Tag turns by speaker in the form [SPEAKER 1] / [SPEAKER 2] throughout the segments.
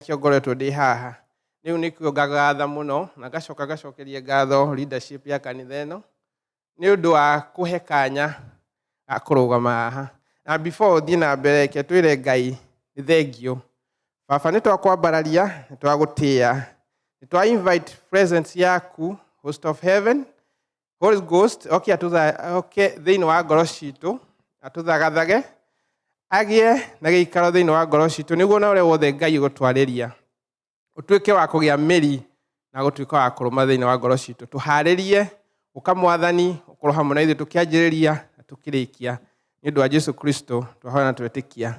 [SPEAKER 1] Nĩkĩo ngoretwo ndĩ haha. Rĩu nĩkĩo ngagatha mũno na ngacoka ngacokeria ngatho leadership ya kanitha ĩno nĩ ũndũ wa kũhe kanya ga kũrũgama haha. Na before thiĩ na mbere, reke twĩre Ngai nĩ thengiũ. Baba, nĩ twakwambararia, nĩ twagũtĩĩa, nĩ twa invite presence yaku, host of heaven, Holy Ghost, oke atũtha oke thĩinĩ wa ngoro citũ, atũthagathage, agĩe na gĩikaro thĩinĩ wa ngoro citũ, nĩguo na ũrĩa wothe Ngai ũgũtwarĩria ũtuĩke wa kũgĩa mĩri na gũtuĩka wa kũrũma thĩinĩ wa ngoro citũ. Tũharĩrie ũka Mwathani, ũkorwo hamwe na ithuĩ tũkĩanjĩrĩria na tũkĩrĩkia. Nĩ ũndũ wa Jesu Kristo twahoya na twetĩkia,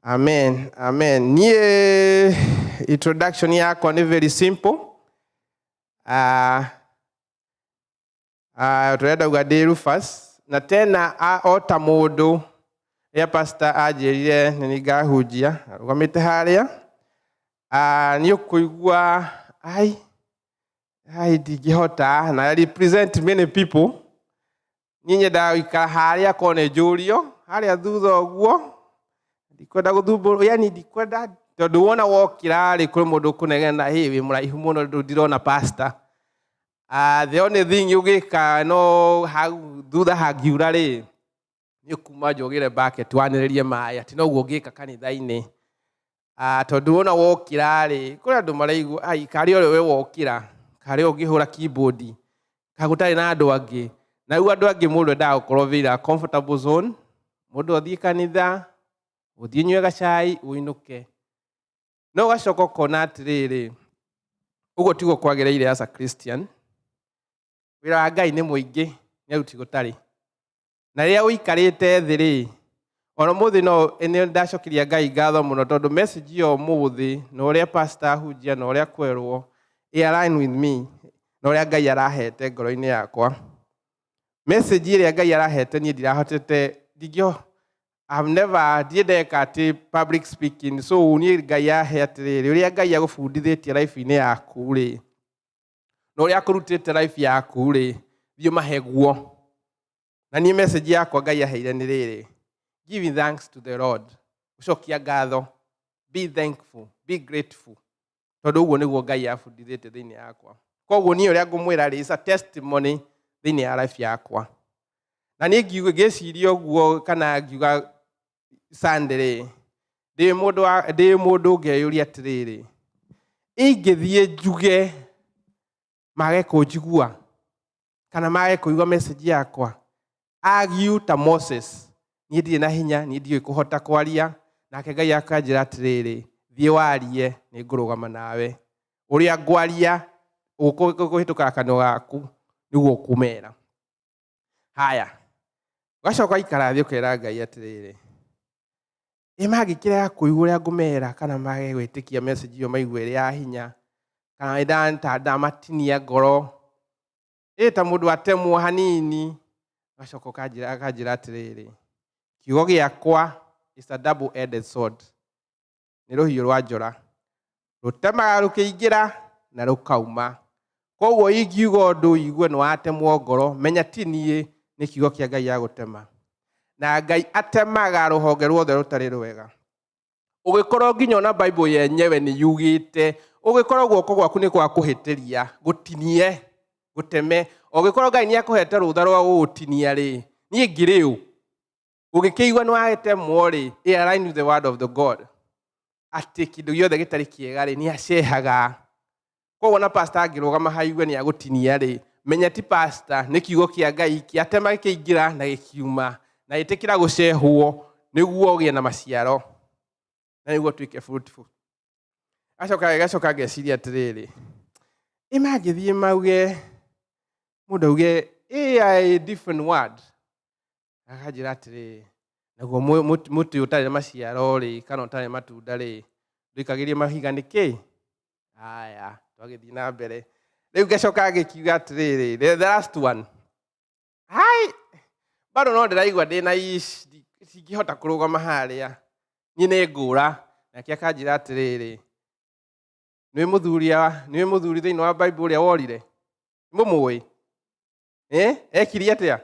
[SPEAKER 1] amen, amen. Niĩ introduction yakwa nĩ very simple. Tũrenda uga ndĩ Rufus na tena o ta mũndũ rĩrĩa pastor anjĩrire nĩ niĩ ngahunjia arũgamĩte harĩa, nĩ ũkũigua ai ai ndingĩhota na I represent many people. Niĩ nyendaga gũikara harĩa korwo nĩ njũrio harĩa thutha ũguo, ndikwenda gũthumbũrwo, yani ndikwenda, tondũ wona wokĩra rĩ, kũrĩ mũndũ ũkũnegena, "Hĩ, wĩ mũraihu mũno, rĩu ndirona pastor." The only thing ũgĩka no hau thutha hangiura rĩ, nĩ kuma njũgĩre bucket wanĩrĩrie maĩ, atĩ noguo ũngĩka kanitha-inĩ. Tondũ wona wokĩra rĩ, kũrĩ andũ maraigua ai karĩ ũrĩa we wokĩra, karĩ ũngĩhũra keyboard ka gũtarĩ na andũ angĩ. Na rĩu andũ angĩ, mũndũ endaga gũkorwo wĩra comfortable zone, mũndũ athiĩ kanitha, ũthiĩ ũnyue gacai, ũinũke. No ũgacoka ũkona atĩrĩrĩ, ũguo tiguo kwagĩrĩire as a Christian. Wĩra wa Ngai nĩ mũingĩ, nĩ aruti gũtarĩ. Na rĩrĩa ũikarĩte thĩ rĩ, ona ũmũthĩ no nĩ ndacokeria Ngai ngatho mũno, tondũ message ya ũmũthĩ na ũrĩa pastor ahunjia na ũrĩa kwerwo ĩ align with me na ũrĩa Ngai arahete ngoro-inĩ yakwa. Message ĩrĩa Ngai arahete niĩ ndirahotete, ndingĩo, I've never, ndirĩ ndeka atĩ public speaking, so niĩ Ngai ahe atĩrĩrĩ, ũrĩa Ngai agũbundithĩtie life-inĩ yaku rĩ, na ũrĩa akũrutĩte life yaku rĩ, thiĩ ũmahe guo. Na niĩ message yakwa Ngai aheire nĩ rĩrĩ: giving thanks to the Lord, gũcokia ngatho, be thankful, be grateful, tondũ ũguo nĩguo Ngai abundithĩtie thĩinĩ yakwa. Koguo niĩ ũrĩa ngũmwĩra rĩ is a testimony thĩinĩ ya life yakwa. Na niĩ ngiuga, ngĩciria ũguo kana ngiuga Sunday rĩ, ndĩ mũndũ ngeyũria atĩrĩrĩ, ingĩthiĩ njuge mage kũnjigua kana mage kũigua message yakwa, argue ta Moses, niĩ ndirĩ na hinya, niĩ ndiũĩ kũhota kwaria. Nake Ngai akanjĩra atĩrĩrĩ, "Thiĩ warie, nĩ ngũrũgama nawe. Ũrĩa ngwaria ũkũhĩtũka kanua gaku nĩguo ũkũmera." Haya, ũgacoka ikara thĩ, ũkera Ngai atĩrĩrĩ, ĩ mangĩkĩrega kũigua ũrĩa ngũmera kana mage gwĩtĩkia message ĩyo, maigue ĩrĩ ya hinya kana ndamatinia ngoro, ĩ ta mũndũ atemwo hanini. Gacoka akanjĩra atĩrĩrĩ, "Kiugo gĩakwa is a double edged sword, nĩ rũhiũ rwa njora, rũtemaga rũkĩingĩra na rũkauma. Koguo ingiuga ũndũ ũigue nĩ watemwo ngoro, menya ti niĩ, nĩ kiugo kĩa Ngai ya gũtema." Na Ngai atemaga rũhonge ruothe rũtarĩ rwega. Ũgĩkorwo nginya ona Bible yenyewe nĩ yugĩte, ũgĩkorwo guoko gwaku nĩ kwa kũhĩtĩria, gũtinie, gũteme. Ũgĩkorwo Ngai nĩ akũhete rũtha rwa gũgũtinia rĩ, niĩ ngĩrĩ ũ? Ũgĩkĩigua nĩ watemwo rĩ, ĩ align with the word of the God, atĩ kĩndũ gĩothe gĩtarĩ kĩega rĩ, nĩ acehaga. Koguo na pastor angĩrũgama haigue nĩ agũtinia rĩ, menya ti pastor, nĩ kiugo kĩa Ngai kĩatema gĩkĩingĩra na gĩkiuma. Na ĩtĩkĩra gũcehwo nĩguo ũgĩe na maciaro na nĩguo ũtuĩke fruitful. Gacoka gacoka ngeciria atĩrĩrĩ, ĩ mangĩthiĩ mauge, mũndũ auge ĩ a different word. Akanjĩra atĩrĩrĩ, "Naguo mũtĩ ũtarĩ na maciaro rĩ, kana ũtarĩ matunda rĩ, ndũikagĩrie mahiga nĩkĩ?" Haya, twagĩthiĩ na mbere. Rĩu ngacoka ngĩkiuga atĩrĩrĩ, the last one, hai, bado no ndĩraigua ndĩna ish, cingĩhota kũrũgama harĩa, niĩ nĩ ngũra. Nake akanjĩra atĩrĩrĩ, "Nĩwĩ mũthuri thĩinĩ wa Bible ũrĩa worire, mũmũĩ eh? Ekirie atĩa?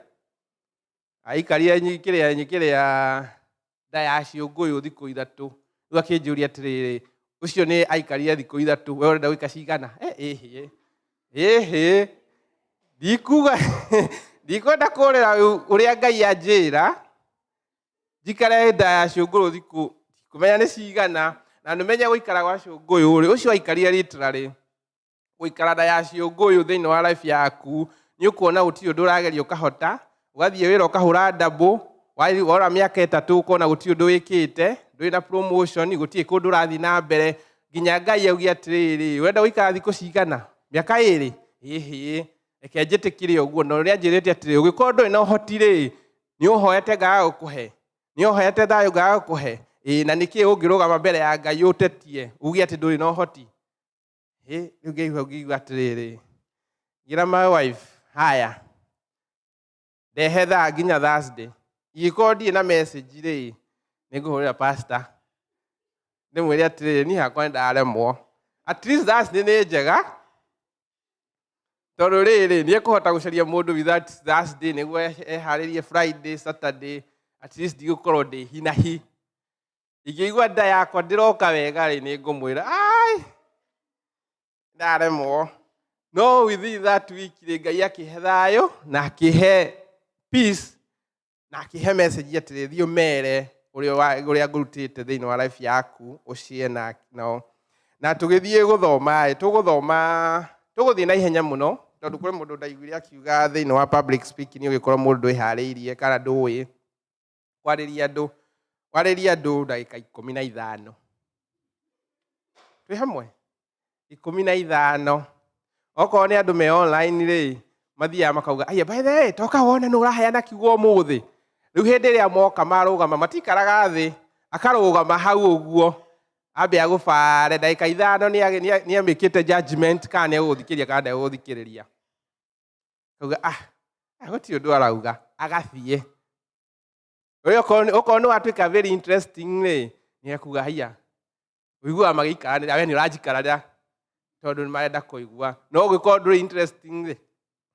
[SPEAKER 1] Aikarire kĩrĩa kĩrĩa nda ya ciũngũyũ thikũ 3. Rĩu akĩnjũria atĩrĩrĩ, Ũcio nĩ aikarire thikũ 3, we ũrenda gũikara cigana? Ĩhĩ ĩhĩ, ndikuga ndikwenda kũrĩra ũrĩa Ngai anjĩra njikare nda ya cũngũrũ thikũ kũmenya nĩ cigana, na nĩmenye gũikara gwa cũngũyũ rĩ, ũcio aikarire literally gũikara nda ya ciũngũyũ thĩinĩ wa life yaku, nĩ ũkuona gũtirĩ ũndũ ũrageria ũkahota, ũgathiĩ wĩra ũkahũra double, wora mĩaka 3 ũkona gũtirĩ ũndũ wĩkĩte, ndũrĩ na promotion, gũtirĩ kũndũ ũrathiĩ na mbere, nginya Ngai auge atĩrĩrĩ, ũrenda gũikara thikũ cigana? Mĩaka 2? Ĩhĩ, reke njĩtĩkĩre ũguo. Na ũrĩa anjĩrĩte atĩrĩ, ũngĩkorwo ndũrĩ na ũhoti rĩ, nĩ ũhoete Ngai agũkũhe, nĩ ũhoete thayũ Ngai agũkũhe, ĩĩ, na nĩkĩ ũngĩrũgama mbere ya Ngai ũtetie uge atĩ ndũrĩ na ũhoti? Ĩ, rĩu ngĩigua ngĩigua atĩrĩrĩ, ngĩra my wife, haya, ndehe thaa nginya Thursday, ingĩkorwo ndirĩ na message rĩ, nĩngũhũrĩra pastor ndĩmwĩre atĩrĩrĩ, niĩ hakwa nĩndaremwo, at least Thursday nĩ njega, tondũ rĩrĩ nĩekũhota gũcaria mũndũ without Thursday nĩguo eharĩrie Friday, Saturday, at least ndigũkorwo ndĩ hinahi. Ingĩigua nda yakwa ndĩroka wega rĩ, nĩngũmwĩra ai ndaremwo. No within that week rĩ, Ngai akĩhe thayũ na akĩhe peace na akĩhe message atĩrĩ, thiĩ ũmere ũrĩa ngũrutĩte thĩinĩ wa life yaku, ũcie nao. Na tũgĩthiĩ gũthoma ĩ, tũgũthoma, tũgũthiĩ na ihenya mũno, tondũ kũrĩ mũndũ ndaiguire akiuga thĩinĩ wa public speaking ũgĩkorwo mũndũ ndwĩharĩirie kana ndũĩ kwarĩria andũ, warĩria andũ ndagĩka 15. Twĩ hamwe? 15. Okorwo nĩ andũ me online rĩ, mathiaga makauga, aya, by the way, toka wone nĩ ũraheana kiugo ũmũthĩ. Rĩu hĩndĩ ĩrĩa moka marũgama, matikaraga thĩ, akarũgama hau ũguo, ambe agũbare ndagĩka 5, nĩ amĩkĩte judgment kana nĩ egũgũthikĩrĩria kana ndegũgũthikĩrĩria. Akauga, gũtirĩ ũndũ arauga, agathiĩ. Ũyũ okorwo nĩ watuĩka very interesting rĩ, nĩ ekuga, haiya, ũiguaga magĩikaranĩra, we nĩ ũranjikaranĩra, tondũ nĩ marenda kũigua. No ũngĩkorwo ndũrĩ interesting rĩ,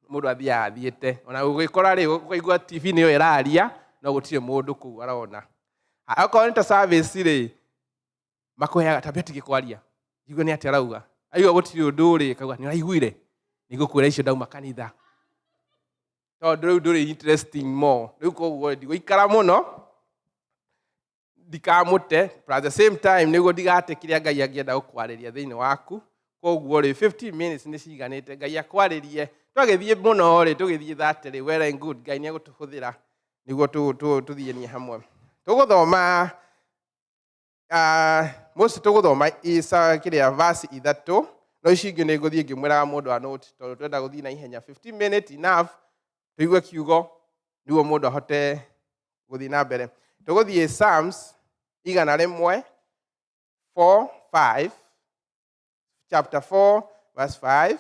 [SPEAKER 1] mũndũ athiaga athiĩte. Ona ũgĩkora rĩ, ũkaigua TV nĩyo ĩraria, no gũtirĩ mũndũ kũu arona. Okorwo nĩ ta service rĩ, makũheaga tambia tige kwaria, njigue nĩ atĩa arauga. Aigua gũtirĩ ũndũ rĩ, akauga nĩ ũraiguire, nĩngũkwĩra icio ndauma kanitha. Tondũ rĩu ndũrĩ interesting more. Rĩu koguo ndigũikara mũno, ndikamũte, but at the same time nĩguo ndigate kĩrĩa Ngai angĩenda gũkwarĩria thĩinĩ waku. Koguo rĩ, 15 minutes nĩ ciganĩte Ngai akwarĩrie. Twagĩthiĩ mũno rĩ, tũgĩthiĩ 30 rĩ, well and good, Ngai nĩ egũtũhũthĩra nĩguo tũthiĩnie hamwe. Tũgũthoma, most tũgũthoma isa kĩrĩa verse 3, no ici ingĩ nĩ ngũthiĩ ngĩmwĩraga mũndũ a note, tondũ twenda gũthiĩ na ihenya. 15 minutes enough tũigue kiugo nĩguo mũndũ ahote gũthiĩ na mbere. Tũgũthiĩ Psalms 100 4 5, chapter 4 verse 5.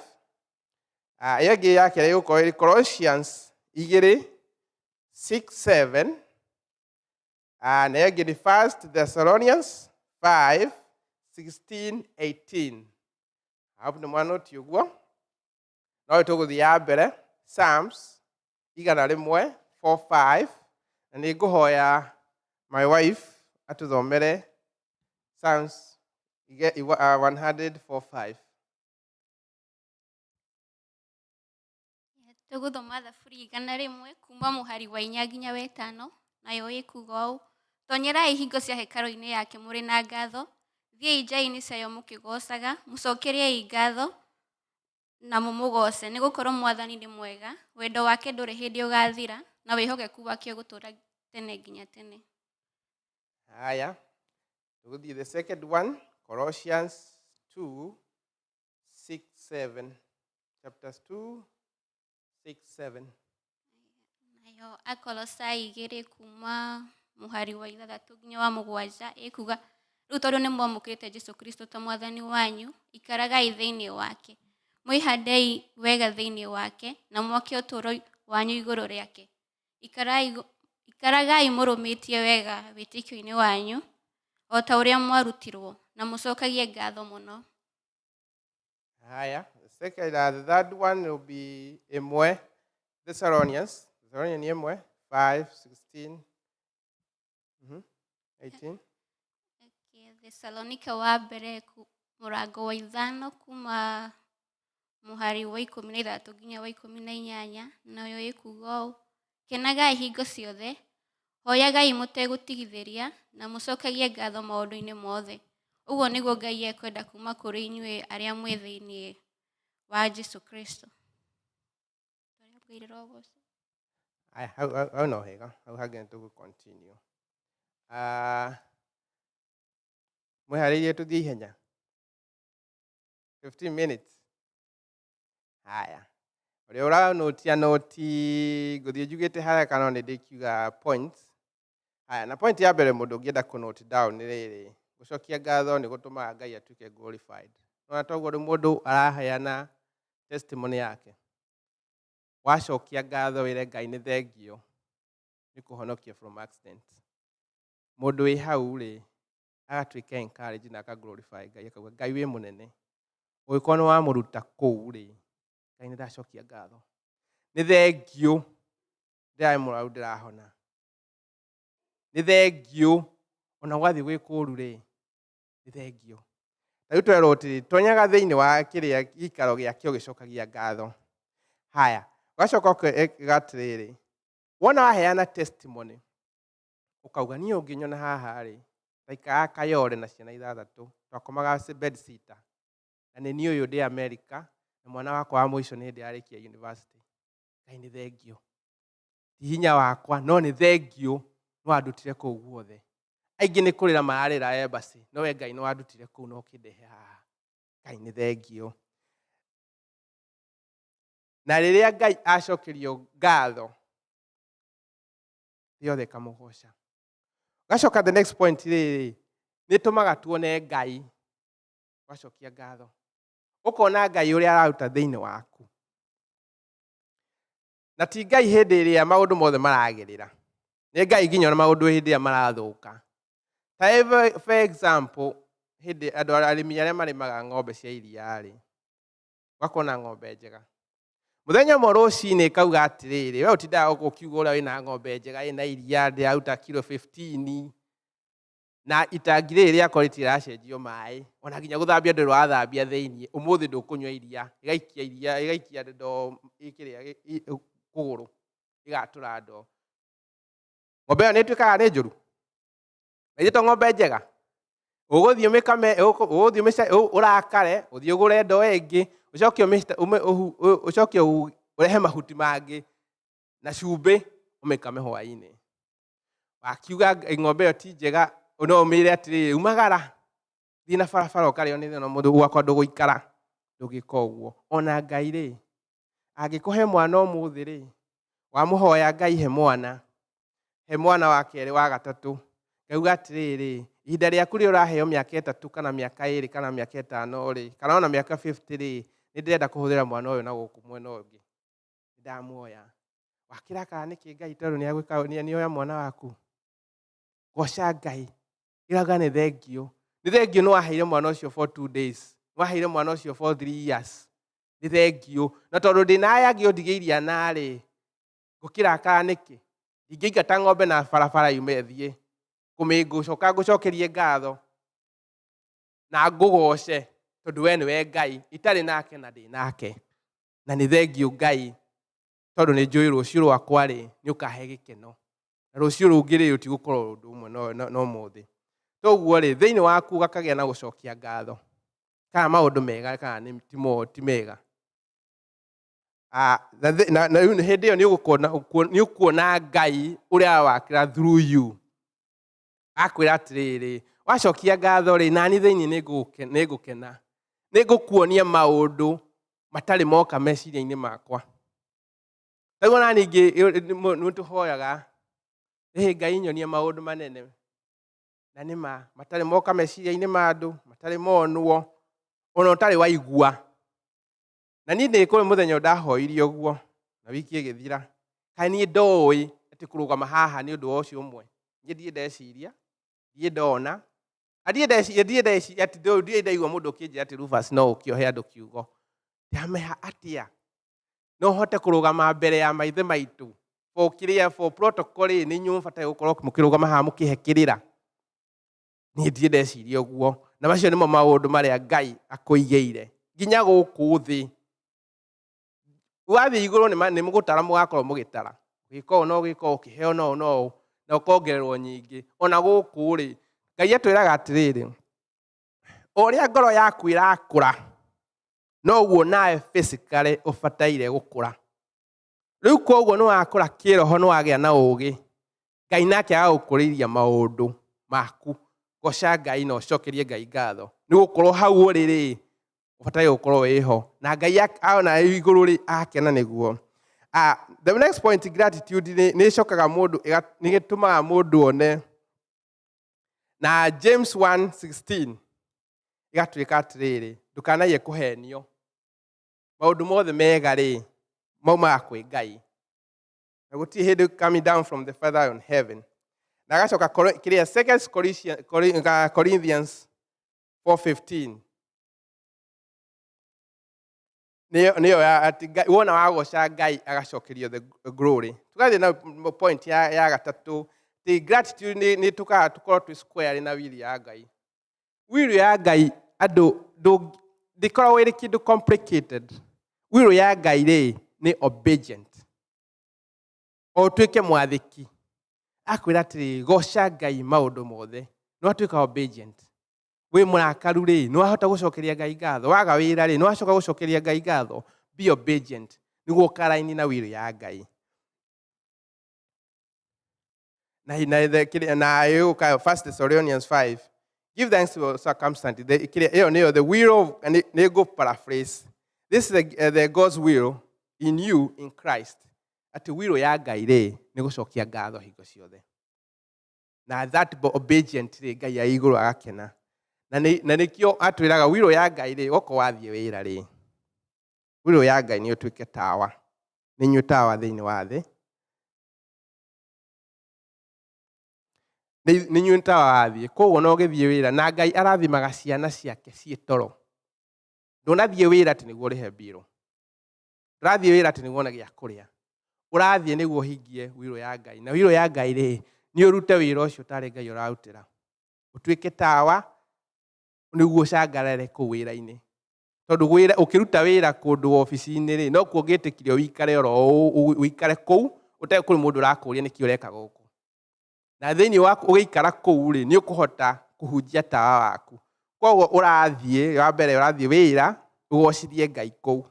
[SPEAKER 1] Ĩyo ĩngĩ ya kerĩ ĩgũkorwo ĩrĩ Colossians 2 6 7. Na ĩyo ĩngĩ nĩ First Thessalonians 5 16 18. Hau nĩ mwanoti ũguo. No tũgũthiĩ ya mbere Psalms 100 4 5, na nĩ ngũhoya my wife atũthomere Psalms 100 4 5.
[SPEAKER 2] Tũgũthoma Thaburi 100 kuma mũhari wa 4 nginya wa 5, nayo ĩkuga ũũ: Tonyerai hingo cia hekarũ-inĩ yake mũrĩ na ngatho, thiĩi nja-inĩ ciayo mũkĩgoocaga, mũcokeriei ngatho na mũmũgooce, nĩgũkorwo Mwathani nĩ mwega, wendo wake ndũrĩ hĩndĩ ũgaathira, na wĩhokeku wake ũgũtũũra tene nginya tene.
[SPEAKER 1] Haya, tũgũthiĩ the second one, Colossians 2 6 7. Chapters 2 6 7.
[SPEAKER 2] Nayo Akolosai 2 kuma mũhari wa 6 nginya wa 7 ĩkuga, rĩu tondũ nĩ mwamũkĩrĩte Jesũ Kristo ta Mwathani wanyu, ikaragai thĩinĩ wake, mwĩhandei wega thĩinĩ wake, na mwake ũtũũro wanyu igũrũ rĩake. Ikaragai mũrũmĩtie wega wĩtĩkio-inĩ wanyu, o ta ũrĩa mwarutirwo, na mũcokagie ngatho mũno.
[SPEAKER 1] Haya, the second, the third one will be ĩmwe Thessalonians. Thessalonians nĩ ĩmwe 5 16 18.
[SPEAKER 2] Okay, Thesalonika wa mbere mũrango wa 5 kuma mũhari wa 13 nginya wa 18, nayo ĩkuuga ũũ: Kenagai hingo ciothe, hoyagai mũtegũtigithĩria, na mũcokagie ngatho maũndũ-inĩ mothe. Ũguo nĩguo Ngai ekwenda kuuma kũrĩ inyuĩ arĩa mwĩ thĩinĩ wa Jesu Kristo.
[SPEAKER 1] Aya, hau no hega, hau hangĩ nĩ tũgũ continue. Mwĩharĩirie tũthiĩ ihenya 15 minutes. Haya, ũrĩa ũranotia noti ngũthiĩ njugĩte harĩa kana no nĩ ndĩkiuga points. Haya, na point ya mbere mũndũ ũngĩenda kũ note down nĩ rĩrĩ: gũcokia ngatho nĩ gũtũmaga Ngai atuĩke glorified. Nona toguo rĩu mũndũ araheana testimony yake. Wacokia ngatho wĩre Ngai nĩ thengio nĩ kũhonokia from accident, mũndũ wĩ hau rĩ agatuĩka encourage na aka glorify Ngai, akauga Ngai wĩ mũnene. Ũngĩkorwo nĩ wamũruta kũu rĩ, Ngai nĩ ndacokia ngatho, nĩ thengio ndĩrarĩ mũrwaru ndĩrahona, nĩ thengio ona gwathiĩ gwĩ kũũru rĩ, nĩ thengio. Ta rĩu twerwo atĩrĩ, tonyaga thĩinĩ wa kĩrĩa gĩikaro gĩake ũgĩcokagia ngatho. Haya, ũgacoka ũkauga atĩrĩrĩ, wona waheana testimony ũkauga niĩ ũngĩnyona haha rĩ, ndaikaraga Kayole na ciana 6, twakomaga bed sitter, na nĩ niĩ ũyũ ndĩ America na mwana wakwa wa mũico nĩ hĩndĩ arĩkia university. Ngai nĩ thengio, ti hinya wakwa no nĩ thengio nĩ wandutire kũu guothe. Aingĩ nĩ kũrĩra mararĩra embassy, no we Ngai nĩ wandutire kũu na ũkĩndehe haha. Ngai nĩ thengio. Na rĩrĩa Ngai acokerio ngatho, thĩ yothe ĩkamũgoca. Gacoka the next point rĩrĩ, nĩ tũmaga tuone Ngai. Wacokia ngatho ũkona Ngai ũrĩa araruta thĩinĩ waku, na ti Ngai hĩndĩ ĩrĩa maũndũ mothe maragĩrĩra, nĩ Ngai nginya ona maũndũ hĩndĩ ĩrĩa marathũka. Ta for example, hĩndĩ andũ arĩmi arĩa marĩmaga ng'ombe cia iria rĩ, ũgakorwo na ng'ombe njega, mũthenya ũmwe rũcinĩ ĩkauga atĩrĩrĩ, we ũtindaga ũkiuga ũrĩa wĩna ng'ombe njega ĩna iria ndĩraruta kilo 15, na itangi rĩrĩ rĩakwa rĩtiracenjio maĩ, ona nginya gũthambia ndũrĩ wathambia thĩiniĩ, ũmũthĩ ndũkũnyua iria. Ĩgaikia iria, ĩgaikia ndoo ĩkĩrĩa kũgũrũ, ĩgatũra ndoo. Ng'ombe ĩyo nĩ ĩtuĩkaga nĩ njũru na ithe to ng'ombe njega. Ũgũthiĩ ũmĩkame, ũgũthiĩ ũrakare, ũthiĩ ũgũre ndoo ĩngĩ, ũcoke ũcoke ũrehe mahuti mangĩ na cumbĩ ũmĩkame hwaĩ-inĩ. Wakiuga ng'ombe ĩyo ti njega, no ũmĩre atĩrĩrĩ, umagara thiĩ na barabara ũkarĩo nĩ thĩna mũndũ gwakwa, ndũgũikara, ndũngĩka ũguo. Ona Ngai rĩ, angĩkũhe mwana ũmũthĩ rĩ, wamũhoya Ngai he mwana, he mwana wa kerĩ, wa gatatũ, ngauga atĩrĩrĩ, ihinda rĩaku rĩ ũraheo mĩaka 3 kana mĩaka 2 kana mĩaka 5 rĩ, kana ona mĩaka 50 rĩ, nĩ ndĩrenda kũhũthĩra mwana ũyũ na gũkũ mwena ũngĩ, ndamuoya. Wakĩrakara nĩkĩ Ngai tondũ nĩ nĩoya mwana waku? Goca Ngai, iraga nĩ thengio, nĩ thengio nĩ waheire mwana ũcio for 2 days, nĩ waheire mwana ũcio for 3 years, nĩ thengio. Na tondũ ndĩna aya angĩ ũndigĩirie ana rĩ, ngũkĩrakara nĩkĩ? Ndingĩingata ng'ombe na barabara yume ĩthiĩ kũmĩngũcoka ngũcokerie ngatho na ngũgoce tondũ we nĩwe Ngai itarĩ nake na ndĩ nake, na nĩ thengio Ngai tondũ nĩ njũĩ rũciũ rwakwa rĩ nĩ ũkahe gĩkeno, na rũciũ rũngĩ rĩ rũtigũkorwo ũndũ ũmwe no ũmũthĩ. Toguo rĩ, thĩinĩ waku gakagĩa na gũcokia ngatho, kana maũndũ mega kana nĩ ti mega. Na rĩu hĩndĩ ĩyo nĩ ũkuona Ngai ũrĩa arawakĩra through you. Akwĩra atĩrĩrĩ, wacokia ngatho rĩ, nani thĩinĩ nĩ ngũkena, nĩ ngũkuonia maũndũ matarĩ moka meciria-inĩ makwa. Rĩu ona ningĩ nĩ tũhoyaga, ĩ Ngai nyonia maũndũ manene na nĩ ma matarĩ moka meciria-inĩ ma andũ, matarĩ monwo, ona ũtarĩ waigua. Na niĩ nĩ kũrĩ mũthenya ndahoirie ũguo na wiki ĩgĩthira, kaĩ niĩ ndoĩ atĩ kũrũgama haha nĩ ũndũ wa ũcio ũmwe. Niĩ ndirĩ ndeciria, ndirĩ ndona, na ndirĩ ndeciria, ndirĩ ndeciria atĩ ndirĩ ndaigua mũndũ ũkĩnjĩra atĩ Rufus no ũke ũhe andũ kiugo. Ndĩrameha atĩa? No hote kũrũgama mbere ya maithe maitũ for kĩrĩa, for protocol rĩ, nĩ inyuĩ mũbataire gũkorwo mũkĩrũgama haha mũkĩhe kĩrĩra. Niĩ ndirĩ ndeciria ũguo. Na macio nĩmo maũndũ marĩa Ngai akũigĩire nginya gũkũ thĩ. Wathiĩ igũrũ nĩ mũgũtara, mũgakorwo mũgĩtara ũgĩka ũũ na ũgĩka ũũ, ũkĩheo na ũũ na ũũ, na ũkongererwo nyingĩ. Ona gũkũ rĩ, Ngai atwĩraga atĩrĩrĩ, o ũrĩa ngoro yaku ĩrakũra noguo nawe physically ũbataire gũkũra. Rĩu koguo nĩ wakũra kĩroho, nĩ wagĩa na ũgĩ, Ngai nake agagũkũrĩria maũndũ maku. Goca Ngai na ũcokerie Ngai ngatho, nĩ gũkorwo hau ũrĩ rĩ, ũbataire gũkorwo wĩho, na Ngai ona igũrũ rĩ akena nĩguo. The next point, gratitude nĩ ĩcokaga mũndũ, nĩ ĩtũmaga mũndũ one. Na James 1:16 ĩgatuĩka atĩrĩrĩ, ndũkanaiye kũhenio, maũndũ mothe mega rĩ maumaga kwĩ Ngai, na gũtirĩ hĩndĩ coming down from the Father on heaven. Na agacoka kĩrĩa Second Corinthians 4:15 nĩyo ya atĩ wona wagoca Ngai agacokerio the glory. Tũgathiĩ na point ya gatatũ, the gratitude nĩ tũkaga tũkorwo twĩ square na will ya Ngai. Will ya Ngai andũ ndĩkoragwo ĩrĩ kĩndũ complicated. Will ya Ngai rĩ nĩ obedient, o ũtuĩke mwathĩki. Akwĩra atĩrĩ, goca Ngai maũndũ mothe, nĩ watuĩka obedient. Wĩ mũrakaru rĩ, nĩ wahota gũcokeria Ngai ngatho. Waga wĩra rĩ, nĩ wacoka gũcokeria Ngai ngatho. Be obedient nĩguo ũkaraini na will ya Ngai. Na ĩgũka First Thessalonians 5, give thanks to circumstances. Kĩrĩa ĩyo nĩyo the will of, nĩ ngũ paraphrase, this is the God's will in you in Christ, atĩ will ya Ngai rĩ nĩ gũcokia ngatho hingo ciothe, na that obedient rĩ, Ngai ya igũrũ agakena. Na nĩkĩo atwĩraga will ya Ngai rĩ, okorwo wathiĩ wĩra rĩ, will ya Ngai nĩ ũtuĩke tawa, nĩ inyuĩ tawa thĩinĩ wa thĩ, nĩ inyuĩ tawa wathiĩ. Koguo no ũgĩthiĩ wĩra, na Ngai arathimaga ciana ciake ciĩ toro. Ndũnathiĩ wĩra atĩ nĩguo ũrĩhe mbirũ, ndũrathiĩ wĩra atĩ nĩguo wone gĩa kũrĩa, ũrathiĩ nĩguo ũhingie will ya Ngai. Na will ya Ngai rĩ, nĩ ũrute wĩra ũcio tarĩ Ngai ũrarutĩra, ũtuĩke tawa nĩguo ũcangarare kũu wĩra-inĩ. Tondũ wĩra, ũkĩruta wĩra kũndũ obici-inĩ rĩ, no kuo ũngĩtĩkirio ũikare oro ũũ, ũikare kũu ũtarĩ kũrĩ mũndũ ũrakũria nĩkĩ ũreka gũkũ. Na thĩinĩ waku ũgĩikara kũu rĩ, nĩ ũkũhota kũhunjia tawa waku. Koguo ũrathiĩ wa mbere, ũrathiĩ wĩra ũgocithie Ngai kũu,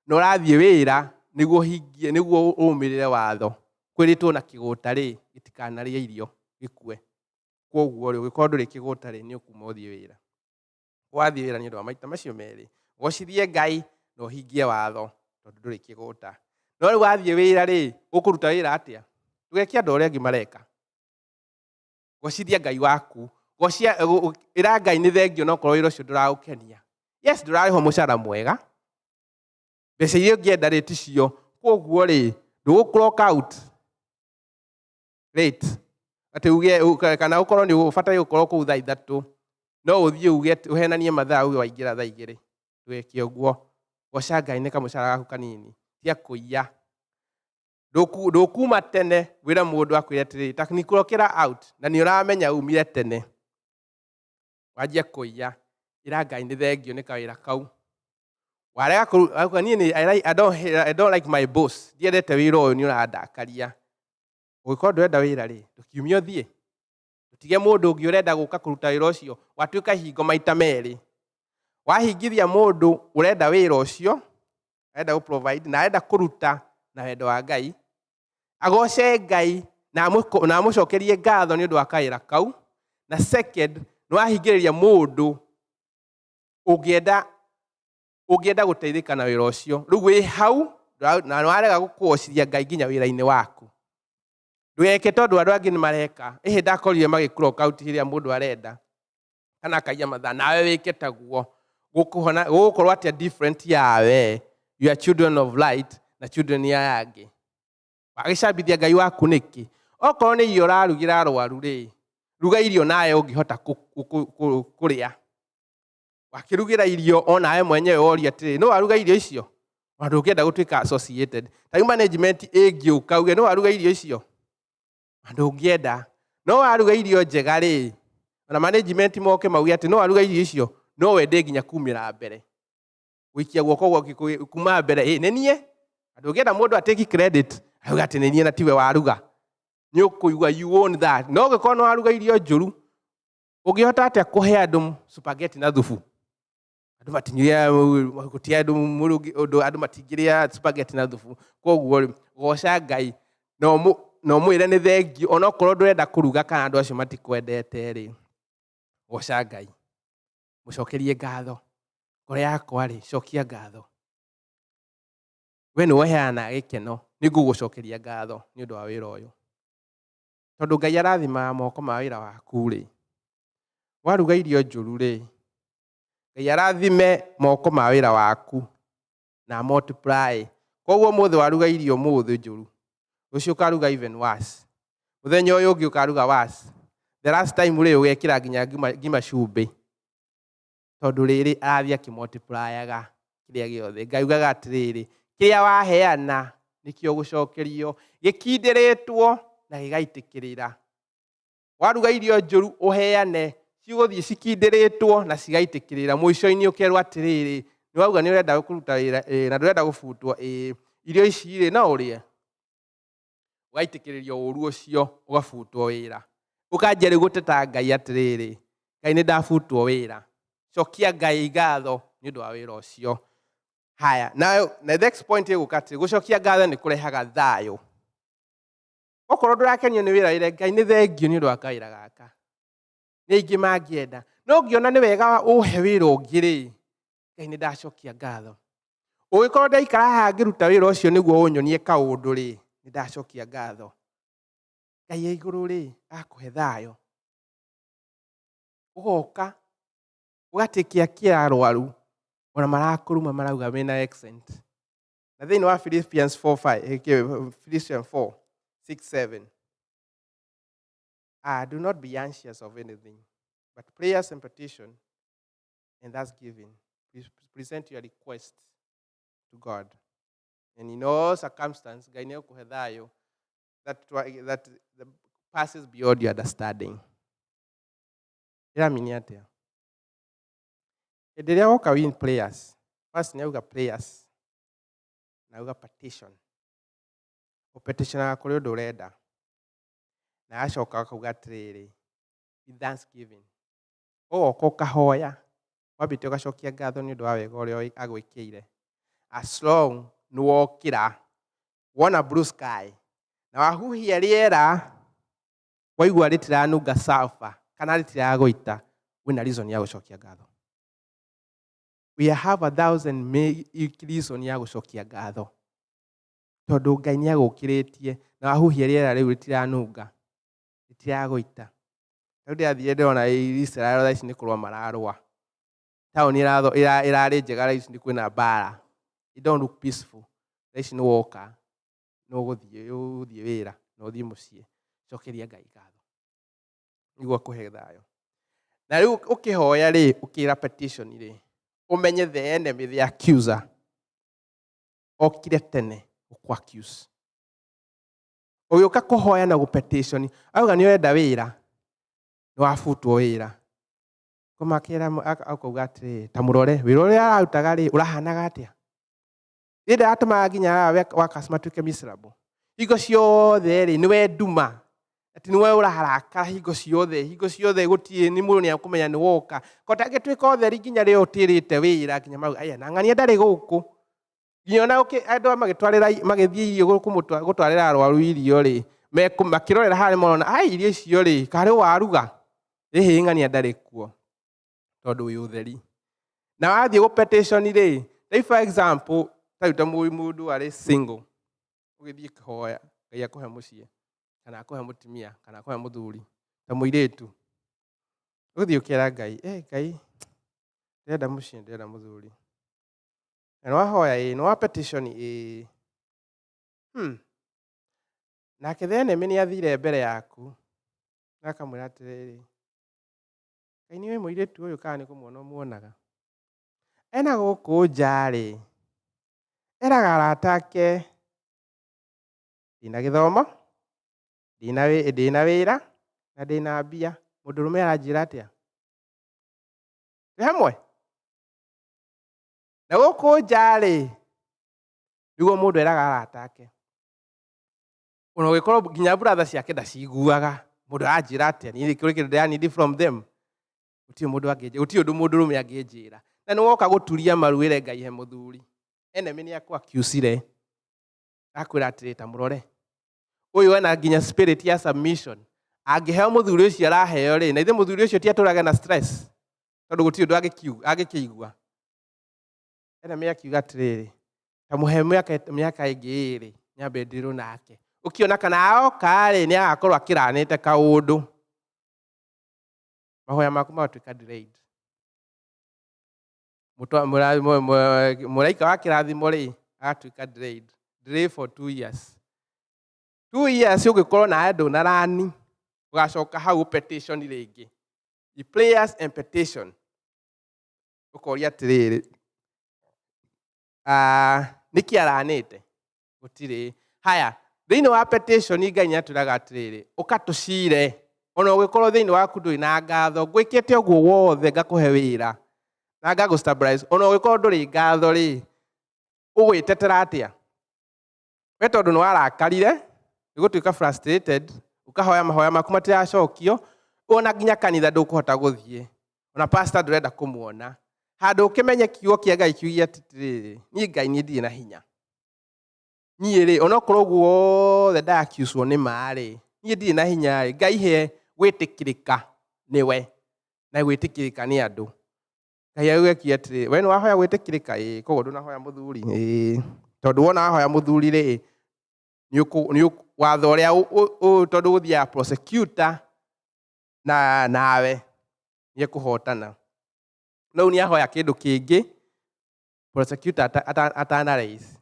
[SPEAKER 1] na ũrathiĩ wĩra nĩguo ũhingie, nĩguo ũrũmĩrĩre watho. Kwĩrĩtwo na kĩgũta rĩ, gĩtikanarĩe irio gĩkue. Koguo rĩ, ũngĩkorwo ndũrĩ kĩgũta rĩ, nĩ ũkuma ũthiĩ wĩra. Wathiĩ wĩra nĩ ũndũ wa maita macio merĩ, ũgocithie Ngai na ũhingie watho, tondũ ndũrĩ kĩgũta. No rĩu wathiĩ wĩra rĩ, ũkũruta wĩra atĩa? Ndũgeke andũ arĩa angĩ mareka. Gocithia Ngai waku, gocia, ĩra Ngai nĩ thengio, no korwo wĩra ũcio ndũragũkenia. Yes, ndũrarĩhwo mũcara mwega, mbeca iria ũngĩenda rĩ ticio, koguo rĩ ndũgũ clock out late atĩ uge kana ũkorwo nĩ ũbataire gũkorwo kũu thaa 3, no ũthiĩ uge ũhenanie mathaa, uge waingĩra thaa 2. Ndũgeke ũguo. Goca Ngai nĩ kamũcara gaku kanini, tia kũiya. Ndũkuma tene wĩra mũndũ akwĩre atĩrĩrĩ, ta nĩ clockĩra out, na nĩ ũramenya umire tene, wanjia kũiya. Ĩra Ngai nĩ thengio nĩ kawĩra kau. Warega auga, niĩ nĩ I don't like my boss, ndiendete wĩra ũyũ, nĩ ũrandakaria. Ũngĩkorwo ndũrenda wĩra rĩ, ndũkiumie ũthiĩ, ũtige mũndũ ũngĩ ũrenda gũka kũruta wĩra ũcio. Watuĩka hingo maita merĩ, wahingithia mũndũ ũrenda wĩra ũcio, arenda gũ provide na arenda kũruta na wendo wa Ngai, agoce Ngai na amũcokerie ngatho nĩ ũndũ wa kawĩra kau. Na second, nĩ wahingĩrĩria mũndũ ũngĩenda gũteithĩka na wĩra ũcio. Rĩu wĩ hau na nĩ warega gũkũgocithia Ngai nginya wĩra-inĩ waku. Ndũgeke tondũ andũ angĩ nĩ mareka. Ĩhĩ, ndakorire magĩ clock out rĩrĩa mũndũ arenda kana akaiya mathaa, nawe wĩke taguo. Gũkũhona gũgũkorwo atĩa different yawe, you are children of light na children ya angĩ? Wagĩcambithia Ngai waku nĩkĩ? Okorwo nĩ irio ũrarugĩra arwaru rĩ, ruga irio nawe ũngĩhota kũrĩa. Wakĩrugĩra irio onawe mwenyewe woria atĩrĩ, nĩ waruga irio icio? Ona ndũngĩenda gũtuĩka associated. Ta rĩu management ĩngĩũka uge nĩ waruga irio icio, ona ndũngĩenda. No waruga irio njega rĩ, Ona management moke mauge atĩ no aruga irio icio, no wende nginya kumĩra mbere, gũikia guoko gwaku kuma mbere, ĩ nĩ niĩ. Andũ ũngĩenda mũndũ atake credit, auga atĩ nĩ niĩ na tiwe waruga, nĩ ũkũigua you own that. No ũngĩkorwo nĩ waruga irio njũru, ũngĩhota atĩa kũhe andũ spaghetti na thubu? Andũ matinyuria gũtirĩ andũ mũrũgi ũndũ, andũ matingĩrĩa spaghetti na thubu. Koguo rĩ, goca Ngai na ũmwĩre nĩ thengiũ, onokorwo ndũrenda kũruga kana andũ acio matikwendete rĩ, goca Ngai, mũcokerie ngatho. Ngoro yakwa rĩ, cokia ngatho, we nĩ weheana gĩkeno, nĩ ngũgũcokeria ngatho nĩ ũndũ wa wĩra ũyũ, tondũ Ngai arathimaga moko ma wĩra waku rĩ. Waruga irio njũru rĩ, Ngai arathime moko ma wĩra waku na multiply. Koguo mũthĩ waruga irio mũthĩ njũru, rũciũ ũkaruga even worse, mũthenya ũyũ ũngĩ ũkaruga worse, the last time rĩ, ũgekĩra nginya ngima cumbĩ, tondũ rĩrĩ arathiĩ akĩmultiplyaga kĩrĩa gĩothe. Ngai ugaga atĩrĩrĩ, kĩrĩa waheana nĩkĩo gũcokerio gĩkindĩrĩtwo na gĩgaitĩkĩrĩra. Waruga irio njũru, ũheane, cigũthiĩ cikindĩrĩtwo na cigaitĩkĩrĩra. Mũico-inĩ ũkerwo atĩrĩrĩ, nĩ wauga nĩ ũrenda kũruta wĩra na ndũrenda gũbutwo, ĩĩ, irio ici rĩ, no ũrĩe. Ũgaitĩkĩrĩrio ũru ũcio, ũgabutwo wĩra, ũkanjia rĩu gũteta Ngai atĩrĩrĩ, Ngai, nĩ ndabutwo wĩra. Cokia Ngai ngatho nĩ ũndũ wa wĩra ũcio. Haya, nayo na next point ĩgũka atĩ gũcokia ngatho nĩ kũrehaga thayũ. Okorwo ndũrakenio nĩ wĩra wĩre Ngai nĩ thengiũ nĩ ũndũ wa kawĩra gaka, nĩ aingĩ mangĩenda, no ngĩona nĩ wega ũhe wĩra ũngĩ rĩ, Ngai, nĩ ndacokia ngatho. Ũngĩkorwo ndaikara haha ngĩruta wĩra ũcio nĩguo ũnyonie kaũndũ rĩ, nĩ ndacokia ngatho. Ngai ya igũrũ rĩ, akũhe thayũ, ũgoka ũgatĩkia kĩa arwaru ona marakũruma marauga mena accent. Na thĩinĩ wa Philippians 4 5, Philippians 4 6 7, "Do not be anxious of anything, but prayers and petition and thanksgiving present your request to God, and in all circumstances Ngai nĩekũhe thayũ that passes beyond your understanding." Ĩramini atĩa? Hĩndĩ ĩrĩa woka win prayers, first nĩ auga prayers na auga petition. Ũpetitionaga kũrĩ ũndũ ũrenda, na acoka akauga atĩrĩrĩ, with thanksgiving. Ũgoka ũkahoya wambĩte ũgacokia ngatho nĩ ũndũ wa wega ũrĩa agwĩkĩire. As long nĩ wokĩra wona blue sky na wahuhia rĩera, waigua rĩtiranunga sulfur kana rĩtiragũita, wĩna reason ya gũcokia ngatho. We have a thousand reason ya gũcokia ngatho, tondũ Ngai nĩ agũkĩrĩtie na wahuhia rĩera rĩu rĩtiranunga, rĩtiragũita. Rĩu ndĩrathire ndĩrona Israel thaa ici nĩ kũrũa mararũa. Taũni ĩrarĩ njega, thaa ici nĩ kwĩna mbara. It don't look peaceful. Thaa ici nĩ woka nĩ ũgũthiĩ ũthiĩ wĩra na ũthiĩ mũciĩ, cokeria Ngai ngatho nĩguo akũhe thayũ. Na rĩu ũkĩhoya rĩ, ũkĩra petition rĩ, ũmenye the enemy, the accuser, okire tene gũkũ accuse. Ũgĩũka kũhoya na gũpetition, auga nĩ ũrenda wĩra, nĩ wabutwo wĩra, kũmakĩra akauga atĩrĩ, ta mũrore wĩra ũrĩa ararutaga rĩ, ũrahanaga atĩa? Nĩ ndaratũmaga nginya aya workers matuĩke miserable hingo ciothe rĩ, nĩwe nduma atĩ nĩwe ũrarakara hingo ciothe, hingo ciothe gũtirĩ nĩ mũndũ nĩ akũmenya nĩ woka kotangĩtuĩka ũtheri nginya rĩo ũtĩrĩte wĩra nginya marauga aya na ng'ania ndarĩ gũkũ. Nginya ona andũ magĩtwarĩra magĩthiĩ irio gũtwarĩra arwaru irio rĩ, makĩrorera harĩa marona ai irio icio rĩ, karĩ waruga ĩhĩ, ng'ania ndarĩ kuo, tondũ wĩ ũtheri. Na wathiĩ gũ petition rĩ, rĩu for example, ta rĩu ta mũndũ arĩ single, ũgĩthiĩ kũhoya Ngai akũhe mũciĩ kana akũhe mũtumia kana akũhe mũthuri, ta mũirĩtu ũgĩthiĩ ũkera Ngai, "Ngai, ndĩrenda mũciĩ, ndĩrenda mũthuri." Na nĩ wahoya, ĩ nĩ wa petition, ĩ nake the enemy nĩ athire mbere yaku na akamwĩra atĩrĩrĩ, "Ngai, nĩ ũĩ mũirĩtu ũyũ kana nĩ kũmuona ũmuonaga ena gũkũ nja rĩ, eraga arata ake ndĩna gĩthomo, ndĩna wĩra na ndĩna mbia. Mũndũrũme aranjĩra atĩa? Twĩ hamwe na gũkũ nja rĩ, nĩguo mũndũ eraga arata ake, ona ũgĩkorwo nginya brother ciake ndaciguaga. Mũndũ aranjĩra atĩa? Niĩ kũrĩ kĩndũ ndĩra need from them. Gũtirĩ mũndũ angĩnjĩra, gũtirĩ ũndũ mũndũrũme angĩnjĩra. Na nĩ woka gũturia maru wĩre Ngai he mũthuri, enemy nĩ akũ accusire, akwĩra atĩrĩ, ta mũrore ũyũ ena nginya spirit ya submission. Angĩheo mũthuri ũcio araheo rĩ, na ithe mũthuri ũcio ti atũrage na stress, tondũ gũtirĩ ũndũ angĩkĩigua. Enemy akiuga atĩrĩrĩ, ta mũhe mĩaka ĩngĩ ĩrĩ nyambe ndirwo nake, ũkĩona kana aoka rĩ, nĩ agakorwo akĩranĩte kaũndũ, mahoya maku magatuĩka delayed. Mũraika wa kĩrathimo rĩ, agatuĩka delayed, delay for 2 years, 2 years. Ũngĩkorwo nawe ndũnarani, ũgacoka hau petition rĩngĩ, the prayers and petition, ũkoria atĩrĩrĩ, nĩkĩ aranĩte gũtirĩ haya thĩinĩ wa petition? Ngai nĩ atwĩraga atĩrĩrĩ, ũka tũcire, ona ũgĩkorwo thĩinĩ waku ndũrĩ na ngatho. Ngwĩkĩte ũguo wothe, ngakũhe wĩra na ngagũ stabilize, ona ũgĩkorwo ndũrĩ ngatho rĩ, ũgwĩtetera atĩa we? Tondũ nĩ warakarire, nĩ gũtuĩka frustrated, ũkahoya mahoya maku matiracokio, ona nginya kanitha ndũkũhota gũthiĩ, ona pastor ndũrenda kũmuona. Handũ ũkĩmenye kiugo kĩa Ngai kiugia atĩrĩrĩ, niĩ Ngai niĩ ndirĩ na hinya, niĩ rĩ, onokorwo ũguo wothe ndakiucwo nĩ ma rĩ, niĩ ndirĩ na hinya rĩ, Ngai he gwĩtĩkĩrĩka nĩwe na gwĩtĩkĩrĩka nĩ andũ. Ngai augekia atĩrĩ, we nĩ wahoya gwĩtĩkĩrĩka? Ĩĩ. Koguo ndũnahoya mũthuri? Ĩĩ. Tondũ wona wahoya mũthuri rĩ, watho ũrĩa tondũ gũthiaga prosecutor na nawe nĩ ekũhotana. No rĩu nĩ ahoya kĩndũ kĩngĩ prosecutor atana raise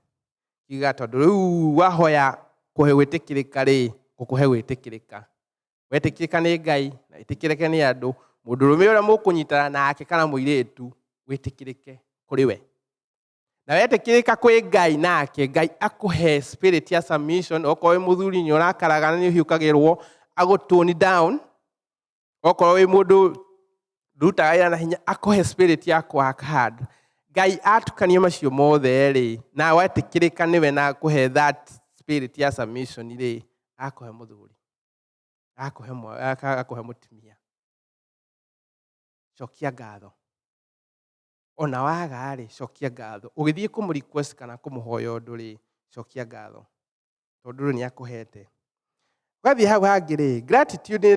[SPEAKER 1] kiuga, tondũ rĩu wahoya kũhe gwĩtĩkĩrĩka rĩ, gũkũhe gwĩtĩkĩrĩka, wetĩkĩrĩka nĩ Ngai na wĩtĩkĩrĩke nĩ andũ, mũndũrũme ũrĩa mũkũnyitana nake kana mũirĩtu, wĩtĩkĩrĩke kũrĩ we na wetĩkĩrĩka kwĩ Ngai, nake Ngai akũhe spirit ya submission. Okorwo wĩ mũthuri nĩ ũrakaraga na nĩ ũhiũkagĩrwo, agũ tone down. Okorwo wĩ mũndũ ndũrutaga wĩra na hinya, akũhe spirit ya kũ work hard. Ngai atukania macio mothe rĩ, na wetĩkĩrĩka nĩwe na akũhe that spirit ya submission rĩ, akũhe mũthuri, akũhe mũtumia. Cokia ngatho. Ona waga rĩ, cokia ngatho. Ũgĩthiĩ kũmũ request kana kũmũhoya ũndũ rĩ, cokia ngatho, tondũ rĩ, nĩ akũhete. Ũgathiĩ hau hangĩ rĩ, gratitude nĩ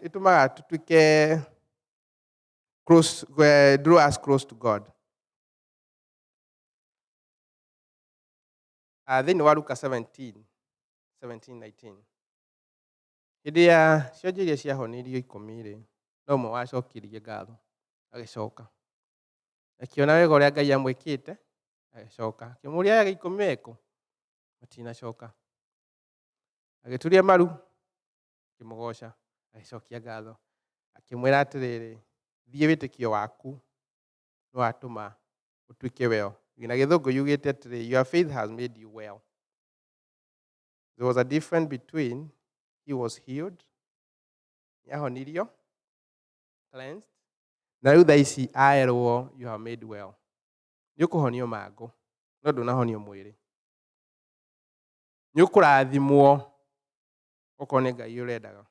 [SPEAKER 1] ĩtũmaga tũtuĩke close, draw us close to God. Thĩinĩ wa Luka 17 17 19, hĩndĩ ya cionje iria ciahonirio 10 rĩ, no ũmwe wacokirie ngatho, agĩcoka akĩona wega ũrĩa Ngai amwĩkĩte, agĩcoka akĩmũria, aya 10 mekũ? Matinacoka. Agĩturia maru, akĩmũgoca, agĩcokia ngatho, akĩmwĩra atĩrĩrĩ, thiĩ, wĩtĩkio waku nĩ watũma ũtuĩke well. Na gĩthũngũ yugĩte atĩrĩ, "Your faith has made you well." There was a difference between he was healed, nĩahonirio, cleansed, na rĩu thaa ici aerwo, "You are made well." Nĩ ũkũhonio mangũ, no ndũnahonio mwĩrĩ. Nĩ ũkũrathimwo okorwo nĩ Ngai ũrendaga,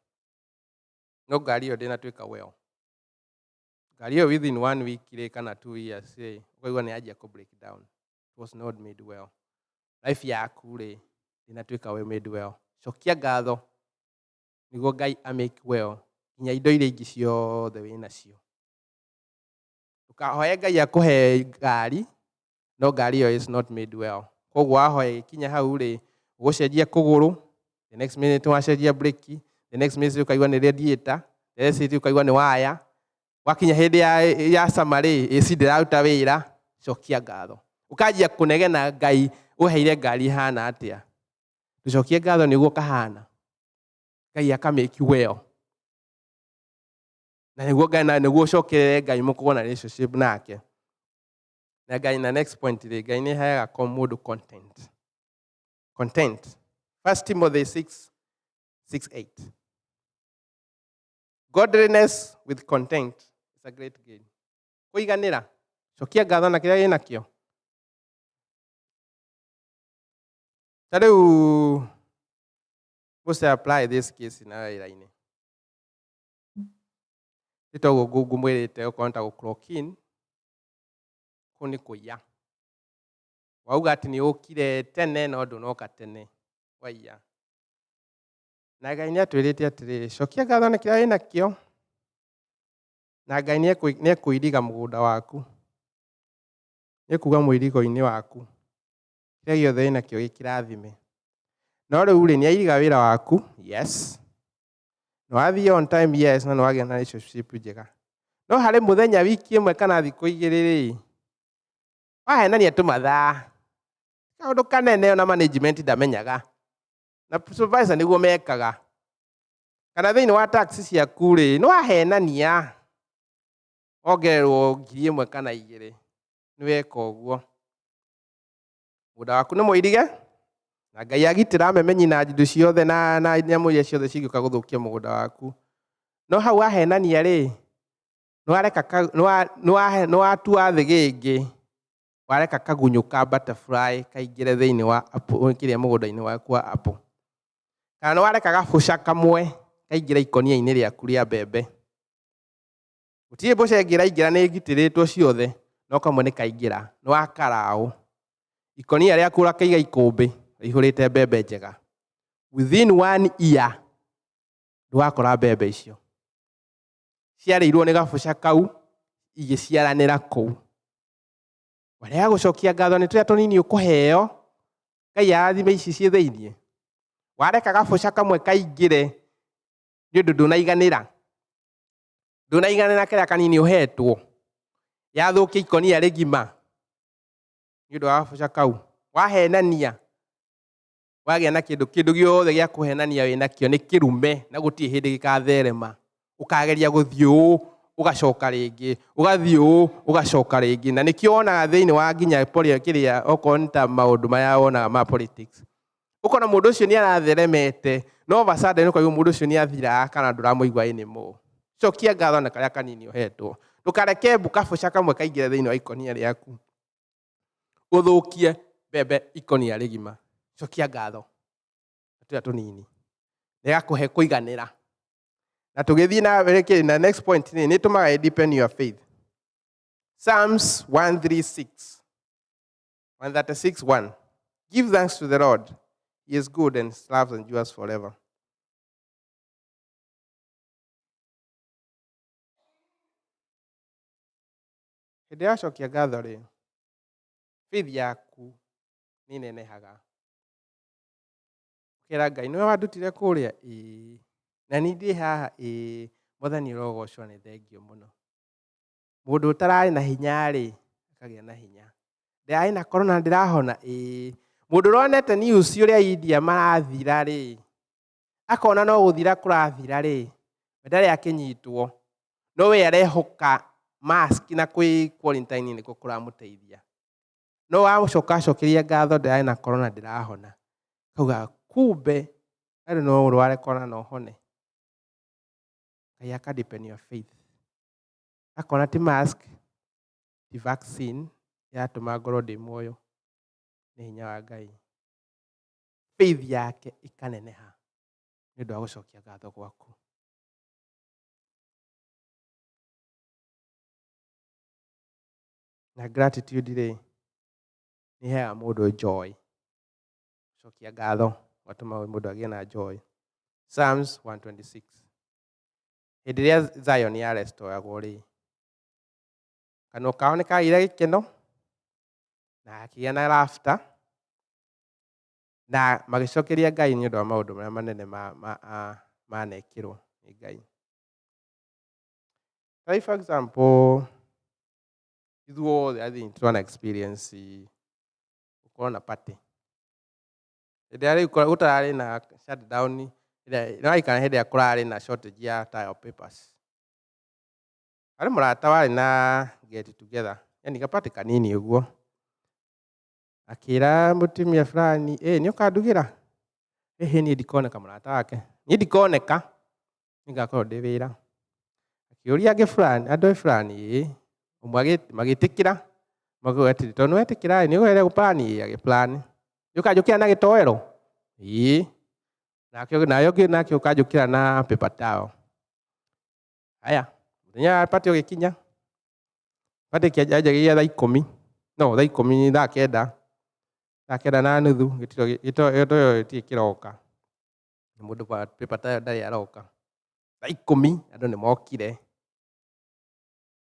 [SPEAKER 1] no ngari ĩyo ndĩnatuĩka well. Ngari ĩyo within one week rĩ, kana 2 years rĩ, ũkaigua nĩ yanjia kũ break down. It was not made well. Life yaku rĩ, ndĩnatuĩka well made well. Cokia ngatho nĩguo Ngai a make well nginya indo iria ingĩ ciothe wĩ nacio. Ndũkahoe Ngai akũhe ngari, no ngari ĩyo is not made well. Koguo wahoya ĩgĩkinya hau rĩ, ũgũcenjia kũgũrũ, the next minute wacenjia breki, the next minute ũkaigua nĩ radiator, the next minute ũkaigua nĩ waya. Wakinya hĩndĩ ya summer rĩ, AC ndĩraruta wĩra. Cokia ngatho. Ũkanjia kũnegena, Ngai ũheire ngari ĩhana atĩa? Tũcokie ngatho nĩguo kahana Ngai aka make you well, na nĩguo Ngai, na nĩguo ũcokerere Ngai, mũkorwo na relationship nake na Ngai. Na next point rĩ, Ngai nĩ heaga ko mũndũ content, content. First Timothy 6 6 8. Godliness with content is a great gain. Kũiganĩra, cokia ngatho na kĩrĩa wĩnakĩo. Ta rĩu mũce apply this case na wĩra-inĩ. Nĩ toguo ngũmwĩrĩte okorwo nĩ ta gũ clock in, kũu nĩ kũiya. Wauga atĩ nĩ ũkire tene no ndũnoka tene, waiya. Na Ngai nĩ atwĩrĩte atĩrĩrĩ, cokia ngatho na kĩrĩa wĩnakĩo, na Ngai nĩ ekũiriga mũgũnda waku. Nĩ ekuga mũirigo-inĩ waku. Kĩrĩa gĩothe wĩnakĩo gĩkĩrathime. No rĩu rĩ, nĩ airiga wĩra waku, yes. Nĩ wathiĩ on time, yes, na nĩ wagĩa na relationship njega. No harĩ mũthenya wiki ĩmwe kana thikũ igĩrĩ rĩ, wahenania tũmathaa. Kaũndũ kanene ona management ndamenyaga. Na supervisor nĩguo mekaga. Kana thĩinĩ wa tax ciaku rĩ, nĩ wahenania. Wongererwo 1,000 kana 2. Nĩ weka ũguo. Mũgũnda waku nĩ mũirige, na Ngai agitĩra memenyi na indo ciothe na nyamũ iria ciothe cingĩũka gũthũkia mũgũnda waku. No hau wahenania rĩ, nĩ watua thĩgĩngĩ, wareka kagunyũ ka butterfly kaingĩre thĩinĩ wa apple, kĩrĩa mũgũnda-inĩ waku wa apple. Kana nĩ wareka gabũca kamwe kaingĩre ikũnia-inĩ rĩaku rĩa mbembe. Gũtirĩ mbũca ĩngĩ ĩraingĩra, nĩ ĩgitĩrĩtwo ciothe, no kamwe nĩ kaingĩra, nĩ wakaraũ. Ikũnia rĩaku ũrakĩiga ikũmbĩ rĩihũrĩte mbembe njega. Within one year ndũgakora mbembe icio. Ciarĩirwo nĩ gabũca kau igĩciaranĩra kũu. Warega gũcokia ngatho nĩ tũrĩa tũnini ũkũheo, Ngai arathime ici ciĩ thĩiniĩ. Wareka gabũca kamwe kaingĩre nĩ ũndũ ndũnaiganĩra. Ndũnaiganĩra kĩrĩa kanini ũhetwo. Yathũkia ikũnia rĩgima nĩ ũndũ wa gabũca kau. Wahenania, wagĩa na kĩndũ kĩndũ gĩothe gĩa kũhenania wĩnakĩo nĩ kĩrume na gũtirĩ hĩndĩ gĩkatherema. Ũkageria gũthiĩ ũũ, ũgacoka rĩngĩ, ũgathiĩ ũũ, ũgacoka rĩngĩ. Na nĩkĩo wonaga thĩinĩ wa nginya kĩrĩa okorwo nĩ ta maũndũ maya wonaga ma politics. Ũkona mũndũ ũcio nĩ aratheremete, no of a sudden ũkaigua mũndũ ũcio nĩ athira kana ndũramũigua anymore. Cokia ngatho na karĩa kanini ũhetwo. Ndũkareke mbu kabũca kamwe kaingĩre thĩinĩ wa ikũnia rĩaku. Ũthũkie mbembe ikũnia rĩgima. Cokia ngatho. Tũrĩa tũnini. Nĩgakũhe kũiganĩra. Na tũgĩthiĩ na mbere kĩ, na next point nĩ ĩtũmaga deepen your faith. Psalms 136. 136:1. Give thanks to the Lord. He is good and his love endures forever. Hĩndĩ ya cokia ngatho rĩ, faith yaku nĩ ĩnenehaga. Ũkera Ngai, nĩwe wandutire kũrĩa? Ĩĩ. Na niĩ ndĩ haha? Ĩĩ. Mwathani ũrogocwo, nĩ thengio mũno. Mũndũ ũtararĩ na hinya rĩ, akagĩa na hinya. Ndĩrarĩ na corona ndĩrahona? Ĩĩ. Mũndũ ũronete news ũrĩa India marathira rĩ, akona no gũthira kũrathira rĩ, we ndarĩ akĩnyitwo. No we arehoka mask na kwĩ quarantine nĩkuo kũramũteithia. No wacoka acokeria ngatho, ndĩrarĩ na corona ndĩrahona. Kauga kumbe andũ no ũrware corona na ũhone. Ngai aka deepen your faith. Akona ti mask, ti vaccine ĩratũma ngorwo ndĩ muoyo, nĩ hinya wa Ngai. Faith yake ĩkaneneha nĩ ũndũ wa gũcokia ngatho gwaku. Na gratitude rĩ, nĩ ĩheaga mũndũ joy. Gũcokia ngatho gatũma mũndũ agĩe na joy. Psalms 126. Hĩndĩ ĩrĩa Zion yarestoyagwo rĩ, kanua kao nĩ kagĩire gĩkeno na gakĩgĩa na laughter na magĩcokeria Ngai nĩ ũndũ wa maũndũ marĩa manene manekĩrwo nĩ Ngai. Like for example, ithuothe I think twana experience gũkorwo na party. Hĩndĩ ĩrĩa rĩu gũtararĩ na shutdown, nĩwaikara hĩndĩ ĩrĩa kũrarĩ na shortage ya tile papers. Harĩ mũrata warĩ na get together, yani gapatĩ kanini ũguo. Akĩra mũtumia fulani, "Ĩ, nĩ ũkandugĩra?" "Ĩhĩ, niĩ ndikoneka." Mũrata wake, "Niĩ ndikoneka, nĩngakorwo ndĩ wĩra." Akĩũria angĩ fulani, andũ fulani, ĩ ũmwe magĩtĩkĩra, makiuga atĩrĩ, tondũ nĩwetĩkĩra nĩ ũgeria gũplan, ĩ agĩplan, nĩ ũkanjũkĩra na gĩtoero, ĩ nake nayo ũngĩ nake ũkanjũkĩra na paper towel. Haya, mũthenya wa party ũgĩkinya, party kĩanjagĩrĩria thaa 10, no thaa 10, thaa 9, 9:30, gĩtoero gĩtirĩ kĩroka. Mũndũ wa paper towel ndarĩ aroka. Thaa 10 andũ nĩ mokire.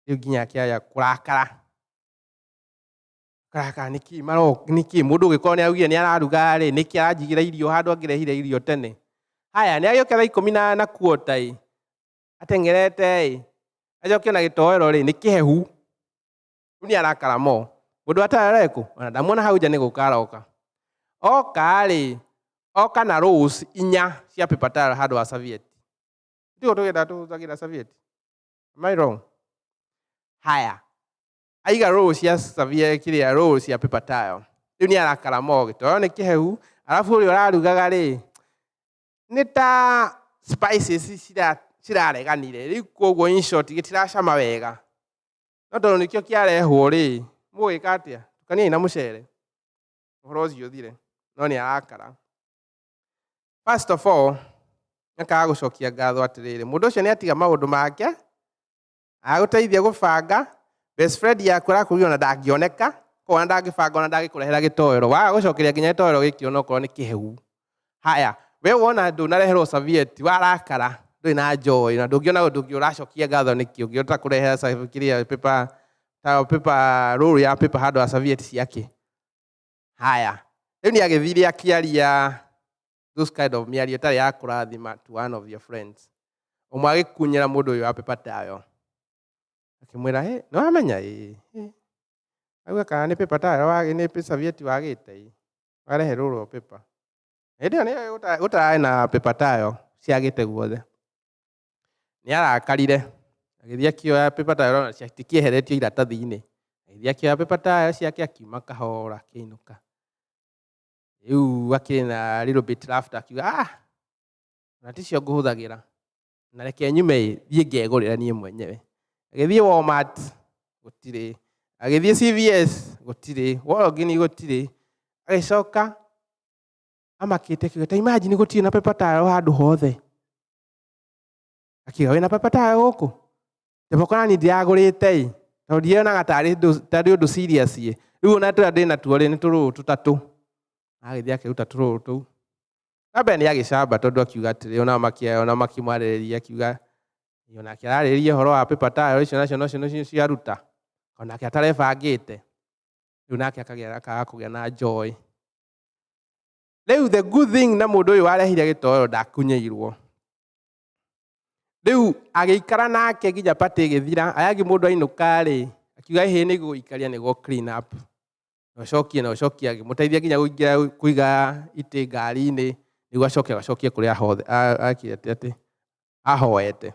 [SPEAKER 1] Rĩu nginya akĩaya kũrakara, kũrakara nĩkĩ maroka, nĩkĩ mũndũ ũgĩkorwo nĩ augire nĩ araruga rĩ, nĩkĩ aranjigĩra irio handũ angĩrehire irio tene? Haya, nĩ agĩũka thaa 10 na quarter ĩ, ateng'erete ĩ, acoke na gĩtoero rĩ, nĩ kĩhehu. Rĩu nĩ arakara mo. Mũndũ wa taero ekũ? Ona ndamuona hau nja nĩ gũka aroka. Oka rĩ, oka na rolls inya cia paper towel handũ ha serviette. Tiguo tũgĩenda tũhũthagĩra serviette? Am I wrong? Haya, aiga roll cia serviette, kĩrĩa, roll cia paper towel. Rĩu nĩ arakara mo, gĩtoero nĩ kĩhehu, arabu ũrĩa ũrarugaga rĩ, nĩ ta spices cirareganire. Rĩu koguo in short gĩtiracama wega. No tondũ nĩkĩo kĩarehwo rĩ, mũgwĩka atĩa? Tukaniai na mũcere. Ũhoro ũcio ũthire. No nĩ arakara. First of all, akaga gũcokia ngatho atĩrĩrĩ, mũndũ ũcio nĩ atiga maũndũ make, agũteithia gũbanga, best friend yaku arakũria ona ndangĩoneka, koguo ona ndangĩbanga, ona ndangĩkũrehera gĩtoero. Waga gũcokeria nginya gĩtoero gĩkĩ onokorwo nĩ kĩhehu. Haya, we wona ndũnareherwo serviette, warakara, ndũrĩ na joy, na ndũngĩona ũndũ ũngĩ ũracokia ngatho nĩkĩ ũngĩhota kũrehera kĩrĩa paper ta paper roll ya paper handũ ha serviette ciake. Haya, rĩu nĩ agĩthire akĩaria those kind of mĩario ĩtarĩ ya kũrathima to one of your friends. Ũmwe agĩkunyĩra mũndũ ũyũ wa paper towel. Akĩmwĩra, "Hey, nĩ wamenya ĩ, auga kana nĩ paper towel wagĩ, nĩ serviette wagĩte ĩ, warehe roll of paper." Hĩndĩ ĩyo nĩ gũtararĩ na paper towel, ciagĩte guothe. Nĩ arakarire, agĩthiĩ akĩoya paper towel, ona citikĩeheretio iratathi-inĩ. Agĩthiĩ akĩoya paper towel ciake, akiuma kahora akĩinũka. Rĩu akĩrĩ na little bit laughter, akiuga, "Ah, ona ticio ngũhũthagĩra. Na reke nyume ĩ, thiĩ ngegũrĩra niĩ mwenyewe." Agĩthiĩ Walmart, gũtirĩ. Agĩthiĩ CVS, gũtirĩ. Walgreens gũtirĩ. Agĩcoka amakĩte akiuga, "Ta imagine gũtirĩ na paper towel handũ hothe." Akiuga, "Wĩna paper towel gũkũ? Ndĩmokora niĩ ndiragũrĩte ĩ, tondũ ndionaga tarĩ ũndũ serious ĩ. Rĩu ona tũrĩa ndĩnatuo rĩ, nĩ tũrũrũ tũtatũ." Agĩthiĩ akĩruta tũrũrũ tũu. Wa mbere nĩ agĩcamba tondũ akiuga atĩrĩ, ona makĩmwarĩrĩria akiuga onake ararĩrĩria ũhoro wa paper towel icio nacio nocio nocio ciaruta. Onake atarebangĩte. Rĩu nake akagĩa akaga kũgĩa na joy. Rĩu the good thing na mũndũ ũyũ warehire gĩtoero ndakunyĩirwo. Rĩu agĩikara nake nginya party ĩgĩthira. Aya angĩ mũndũ ainũka rĩ, akiuga ĩhĩ nĩ gũikaria nĩguo clean up. Na ũcokie na ũcokie, agĩmũteithia nginya kũingĩra kũiga itĩ ngari-inĩ nĩguo acoke agacokie kũrĩa hothe akĩte atĩ ahoete.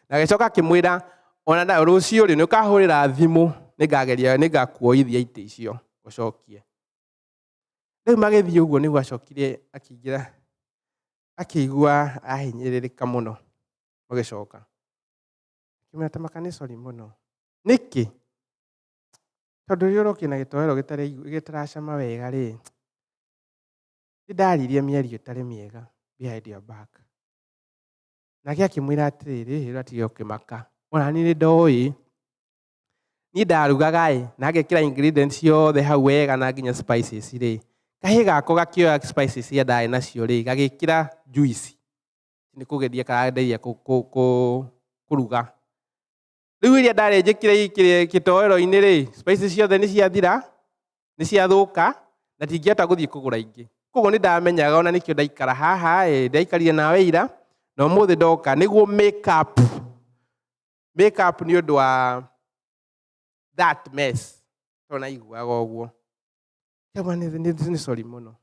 [SPEAKER 1] Na agĩcoka akĩmwĩra ona na rũciũ rĩ, nĩ ũkahũrĩra thimũ, nĩngageria nĩngakuoithia itĩ icio ũcokie. Rĩu magĩthiĩ ũguo nĩguo acokire akĩingĩra, akĩigua ahinyĩrĩrĩka mũno. Magĩcoka akĩmwĩra, "Tamaka, nĩ sorry mũno." "Nĩkĩ?" "Tondũ rĩrĩa ũrokire na gĩtoero gĩtaracama wega rĩ, nĩ ndaririe mĩario ĩtarĩ mĩega behind your back." Nake akĩmwĩra atĩrĩrĩ, ĩra tiga ũkĩmaka, ona niĩ nĩ ndoĩ niĩ ndarugaga ĩ, na ngekĩra ingredients ciothe hau wega na nginya spices rĩ, kahĩ gakwa gakĩoya spices iria ndarĩ nacio rĩ, gagĩkĩra juice, nĩ kũgeria karandeithia kũruga. Rĩu iria ndarĩ njĩkĩre gĩtoero-inĩ rĩ, spices ciothe nĩ ciathira, nĩ ciathũka, na ndingĩhota gũthiĩ kũgũra ingĩ. Koguo nĩ ndamenyaga ona nĩkĩo ndaikara haha ĩ, ndaikarire nawe ira na ũmũthĩ ndoka nĩguo make up nĩ ũndũ wa that mess, tondũ naiguaga ũguo. Kĩamwe nĩ sorry mũno,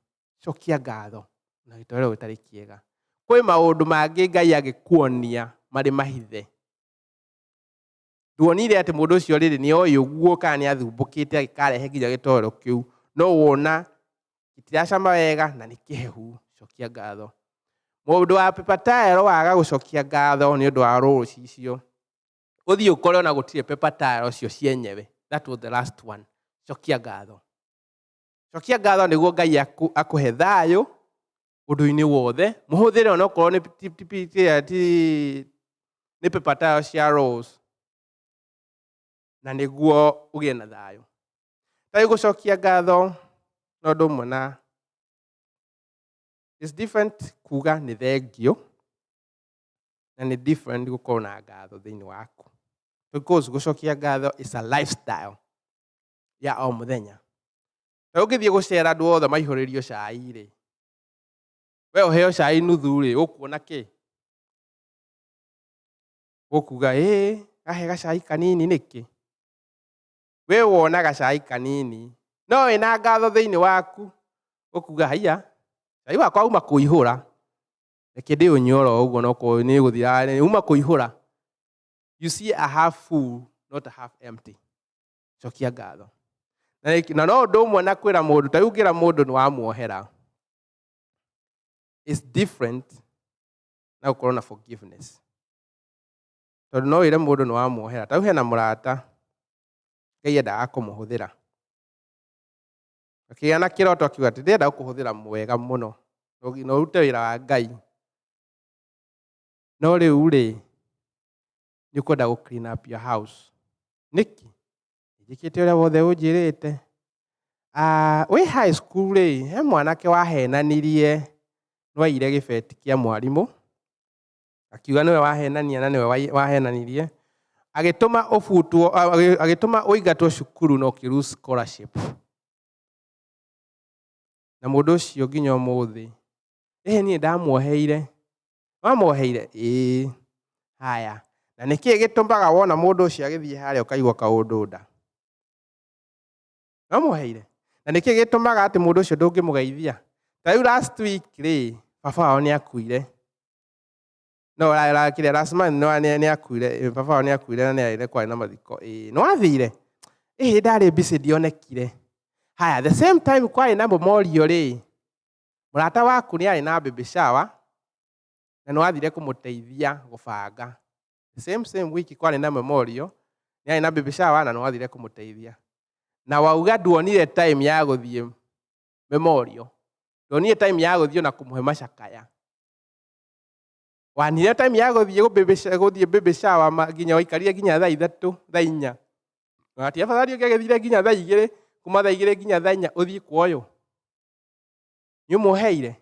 [SPEAKER 1] cokia ngatho na gĩtoero gĩtarĩ kĩega. Kwĩ maũndũ mangĩ Ngai angĩkuonia marĩ mahithe. Nduonire atĩ mũndũ ũcio rĩrĩ nĩ oĩ ũguo kana nĩ athumbũkĩte agĩkarehe nginya gĩtoero kĩu, no wona gĩtiracama wega na nĩ kĩhehu, cokia ngatho. Mũndũ wa paper towel waga gũcokia ngatho nĩ ũndũ wa rolls icio. Ũthiĩ ũkore ona gũtirĩ paper towel cio cienyewe. That was the last one. Cokia ngatho. Cokia ngatho nĩguo Ngai akũhe thayũ ũndũ-inĩ wothe. Mũhũthĩre onokorwo nĩ nĩ paper towel cia rolls, na nĩguo ũgĩe na thayũ. Ta rĩu gũcokia ngatho no ũndũ ũmwe na it's different kuga nĩ thengio, na nĩ different gũkorwo na ngatho thĩinĩ waku, because gũcokia ngatho is a lifestyle ya o mũthenya. Ta ũngĩthiĩ gũcera, andũ othe maihũrĩrio cai rĩ, we ũheo cai nuthu rĩ, ũkuona kĩ? Ũkuga ĩ ahe gacai kanini nĩkĩ? We wona gacai kanini, no wĩna ngatho thĩinĩ waku ũkuga, "Haiya, cai wakwa uma kũihũra, reke ndĩũnyue oro ũguo, no korwo nĩ gũthira uma kũihũra." You see a half full, not a half empty. Cokia ngatho. Na no ũndũ ũmwe na kwĩra mũndũ, ta rĩu ũngĩra mũndũ nĩ wamuohera, is different na gũkorwo na forgiveness, tondũ no wĩre mũndũ nĩ wamuohera. Ta rĩu hena mũrata Ngai endaga kũmũhũthĩra, akĩgĩa na kĩroto, akiuga atĩ ndĩrenda gũkũhũthĩra mwega mũno na ũrute wĩra wa Ngai, no rĩu rĩ, nĩ ũkwenda gũ clean up your house nĩkĩ? Njĩkĩte ũrĩa wothe ũnjĩrĩte. Ah, wĩ high school rĩ, he mwanake wahenanirie nĩwaiyire gĩbeti kĩa mwarimũ, akiuga nĩwe wahenania na nĩwe wahenanirie, agĩtũma ũbutwo, agĩtũma ũingatwo cukuru na ũkĩ lose scholarship. Na mũndũ ũcio nginya ũmũthĩ, ĩhĩ, niĩ ndamuoheire. Wamuoheire? Ĩĩ. Haya, na nĩkĩĩ gĩtũmaga wona mũndũ ũcio agĩthiĩ harĩa ũkaigua kaũndũ nda? Wamuoheire? Na nĩkĩĩ gĩtũmaga atĩ mũndũ ũcio ndũngĩmũgeithia? Ta rĩu last week rĩ, baba wao nĩ akuire, no kĩrĩa, last month nĩ akuire, baba wao nĩ akuire na nĩ arĩre, kwarĩ na mathiko. Ĩĩ, nĩ wathire? Ĩhĩ, ndarĩ busy, ndionekire. Haya, the same time kwarĩ na memorial rĩ, mũrata waku nĩ arĩ na baby shower na nĩ wathire kũmũteithia gũbanga. The same same week kwarĩ na memorial, nĩ arĩ na baby shower na nĩ wathire kũmũteithia, na wauga nduonire time ya gũthiĩ memorial, nduonire time ya gũthiĩ ona kũmũhe macakaya, wanire time ya gũthiĩ gũthiĩ baby shower nginya waikarire nginya thaa 3, thaa 4. Na ti afadhali ũngĩagĩthire nginya thaa 2, kuma thaa 2 nginya thaa 4 ũthiĩ kwa ũyũ nĩ ũmũheire?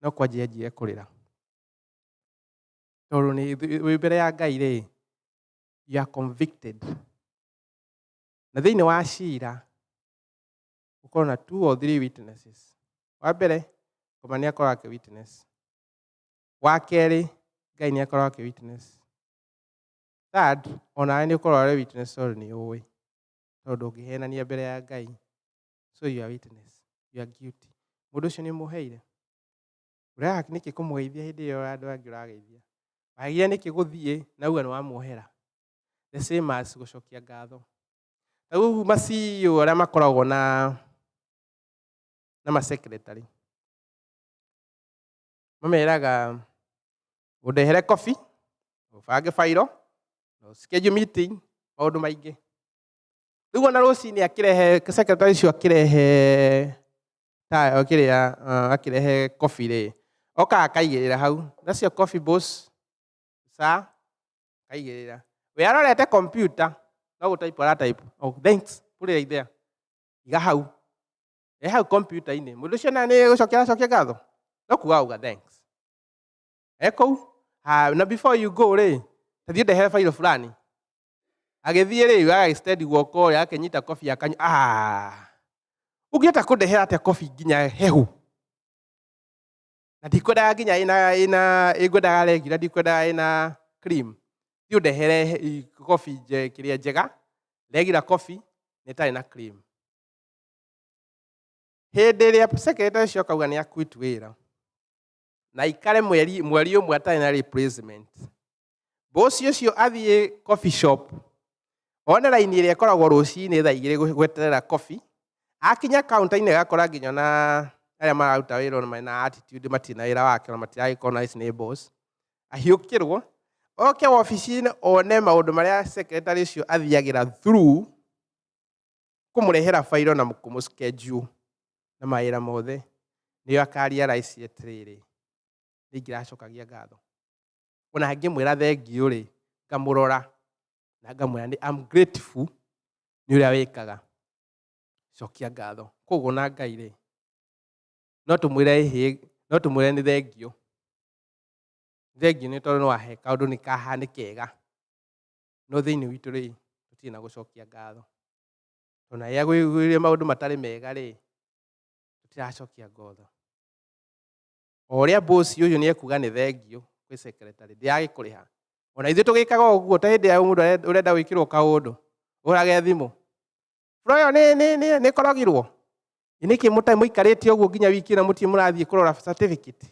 [SPEAKER 1] No kwanjia anjire kũrĩra, tondũ nĩ wĩ mbere ya Ngai rĩ, you are convicted, na thĩinĩ wa cira ũkorwo na two or three witnesses. Wa mbere, ngoma nĩ akorwo akĩ witness. Wa kerĩ, Ngai nĩ akorwo akĩ witness. Third, onawe nĩ ũkorwo arĩ witness, tondũ nĩ ũĩ, tondũ ndũngĩhenania mbere ya Ngai. So you are witness, you are guilty. Mũndũ ũcio nĩ ũmũheire? Ũrega nĩkĩ kũmũgeithia hĩndĩ ĩyo andũ angĩ ũrageithia? Wagire nĩkĩ gũthiĩ na uga nĩ wamuohera? The same as gũcokia ngatho. Ta rĩu ma CEO arĩa makoragwo na ma secretary, mameraga ũndehere coffee, ũbange fairo, schedule meeting, maũndũ maingĩ. Rĩu ona rũcinĩ akĩrehe secretary ũcio, akĩrehe ta kĩrĩa, akĩrehe coffee rĩ, okaga akaigĩrĩra hau, "That's your coffee, boss, sir." Akaigĩrĩra, we arorete computer, no gũtype aratype, "Oh, thanks, put it right there." Iga hau, e hau computer-inĩ. Mũndũ ũcio na nĩ gũcokia aracokia ngatho, no kuga auga thanks e kũu. Ha, na before you go rĩ, tathiĩ ndehere failo fulani. Agĩthiĩ rĩ, aga extend guoko rĩ, akĩnyita coffee, akanyua. "Ah, ũngĩhota kũndehera atĩa coffee nginya hehu? Na ndikwendaga nginya ĩna ĩngwendaga regular, ndikwendaga ĩna cream. Thiĩ ũndehere coffee kĩrĩa njega, regular coffee na ĩtarĩ na cream." Hĩndĩ ĩrĩa secretary ũcio akauga nĩ aquit wĩra na ikare mweri ũmwe atarĩ na replacement, boss ũcio athiĩ coffee shop, one raini ĩrĩa ĩkoragwo rũcinĩ thaa 2 gweterera coffee. Akinya counter-inĩ, agakora nginya na arĩa mararuta wĩra ona mena attitude, matirĩ na wĩra wake, ona matiragĩkorwo na ici nĩ boss. Ahiũkĩrwo Oke wabici-inĩ one maũndũ marĩa secretary ũcio athiagĩra through kũmũrehera fairo na kũmũ schedule na mawĩra mothe, nĩyo akarealize atĩrĩrĩ, nĩ ingĩracokagia ngatho. Ona ngĩmwĩra thengiũ rĩ, ngamũrora na ngamwĩra nĩ I'm grateful nĩ ũrĩa wĩkaga. Cokia ngatho. Koguo na Ngai rĩ, no tũmwĩre ĩhĩ, no tũmwĩre nĩ thengiũ. Thengiũ nĩ tondũ nĩ wahe kaũndũ nĩ kaha nĩ kega. No thĩinĩ witũ rĩ, tũtirĩ na gũcokia ngatho. Tondũ na rĩrĩa gwĩ maũndũ matarĩ mega rĩ, tũtiracokia ngatho. O ũrĩa boss ũyũ nĩ ekuga nĩ thengiũ gwĩ secretary, ndĩragĩkũrĩha. Ona ithuĩ tũgĩkaga ũguo ta hĩndĩ ya mũndũ ũrenda gwĩkĩrwo kaũndũ, ũrage thimũ. Floor ĩyo nĩ ĩkorogirwo. Nĩkĩ mũtarĩ mũikarĩte ũguo nginya wiki ĩno mũtirĩ mũrathiĩ kũrora certificate?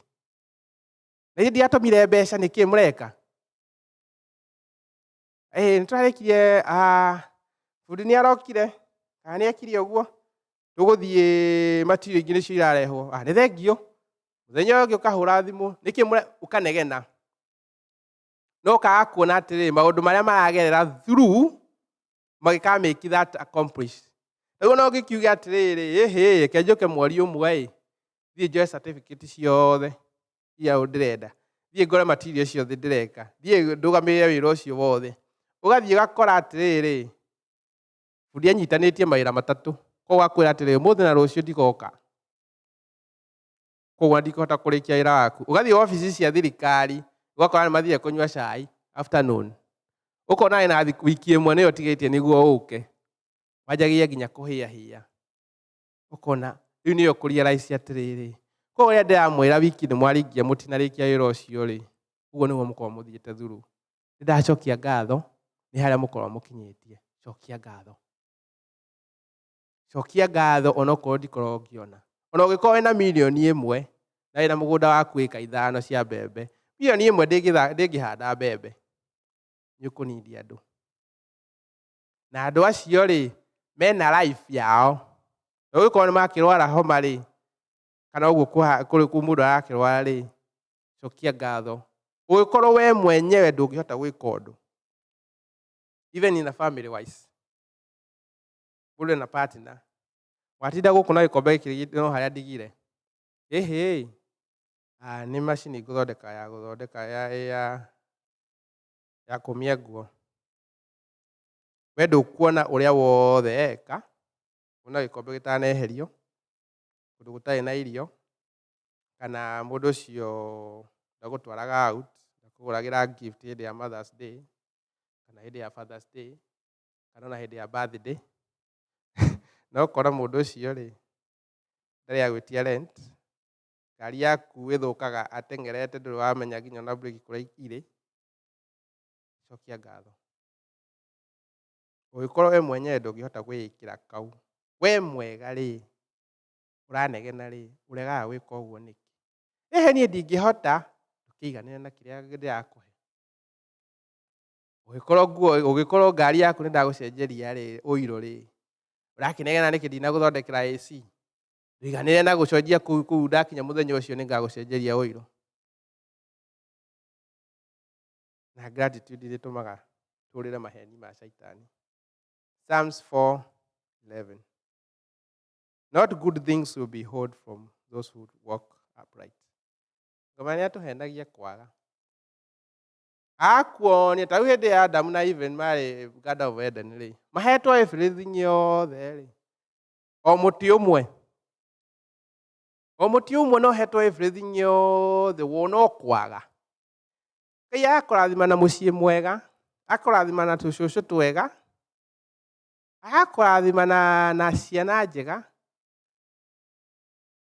[SPEAKER 1] Na ithuĩ ndiatũmire mbeca, nĩkĩ mũreka? Ĩĩ nĩ tũrarĩkirie, bundi nĩ arokire kana nĩ ekire ũguo, tũgũthiĩ material ingĩ nĩcio irarehwo. Nĩ thengiũ. Mũthenya ũyũ ũngĩ ũkahũra thimũ, nĩkĩ ũkanegena. No ũkaga kuona atĩrĩrĩ, maũndũ marĩa maragerera through magĩka make that accomplish. Rĩu no ngĩkiuge atĩrĩrĩ, ĩhĩ, reke njũke mweri ũmwe ĩ, thiĩ njoe certificate ciothe iria ndĩrenda, thiĩ ngore material ciothe ndĩreka, thiĩ ndũgamĩrĩre wĩra ũcio wothe. Ũgathiĩ ũgakora atĩrĩrĩ, bundi anyitanĩtie mawĩra matatũ, koguo akwĩra atĩrĩrĩ, ũmũthĩ na rũciũ ndigoka, koguo ndikũhota kũrĩkia wĩra waku. Ũgathiĩ wabici cia thirikari, ũgakora nĩ mathiire kũnyua cai afternoon. Ũkona wĩna wiki ĩmwe nĩyo ũtigĩtie nĩguo ũke, wanjagia nginya kũhĩahĩa. Ũkona rĩu nĩyo kũrealize atĩrĩrĩ, koguo rĩrĩa ndĩramwĩra wiki nĩ mwaringia mũtinarĩkia wĩra ũcio rĩ, ũguo nĩguo mũkoragwo mũthiĩte through. Nĩ ndacokia ngatho nĩ harĩa mũkoragwo mũkinyĩtie. Cokia ngatho. Cokia ngatho onokorwo ndikoragwo ngĩona. Ona ũngĩkorwo wĩna mirioni 1 na wĩna mũgũnda waku ĩka 5 cia mbembe, mirioni 1 ndĩngĩhanda mbembe. Nĩ ũkũnindia andũ. Na andũ acio rĩ, mena life yao. Ũngĩkorwo nĩ makĩrwara homa rĩ, kana ũguo kũrĩ mũndũ arakĩrwara rĩ, cokia ngatho. Ũngĩkorwo we mwenyewe ndũngĩhota gwĩka ũndũ, even in a family wise, mũndũ ena partner, watinda gũkũ na gĩkombe gĩkĩ no harĩa ndigire, ĩhĩ, nĩ macini ngũthondeka ya gũthondeka ya kũmia nguo. We ndũkuona ũrĩa wothe eka, ona gĩkombe gĩtaneherio, kũndũ gũtarĩ na irio, kana mũndũ ũcio ndagũtwaraga out, ndakũgũragĩra gift hĩndĩ ya Mother's Day, kana hĩndĩ ya Father's Day, kana ona hĩndĩ ya birthday. No ũkora mũndũ ũcio rĩ, ndarĩ agwĩtia rent, ngari yaku ĩthũkaga ateng'erete ndũrĩ wamenya nginya ona breki kũrĩa irĩ. Cokia ngatho. Ũngĩkorwo we mwenyewe ndũngĩhota gwĩĩkĩra kau, we mwega rĩ, ũranegena rĩ, ũregaga gwĩka ũguo nĩkĩ? Ĩhĩ niĩ ndingĩhota, ndũkĩiganĩre na kĩrĩa ndĩrakũhe. Ũngĩkorwo nguo, ũngĩkorwo ngari yaku nĩ ndagũcenjeria rĩ, ũiro rĩ, ũrakĩnegena nĩkĩ ndinagũthondekera AC? Ndũiganĩre na gũcenjia kũu kũu ndakinya mũthenya ũcio nĩ ngagũcenjeria ũiro. Na gratitude ĩtũmaga tũrĩre maheni ma Shaitani. Psalms 4:11. Not good things will be heard from those who walk upright. Ngoma nĩ atũhenagia kwaga. Akuonia ta rĩu hĩndĩ ya Adamu na Eve marĩ Garden of Eden rĩ, mahetwo everything yothe rĩ, o mũtĩ ũmwe. O mũtĩ ũmwe no hetwo everything yothe, wona o kwaga. Ngai agakũrathima na mũciĩ mwega, akũrathima na tũcũcũ twega, agakũrathima na ciana njega.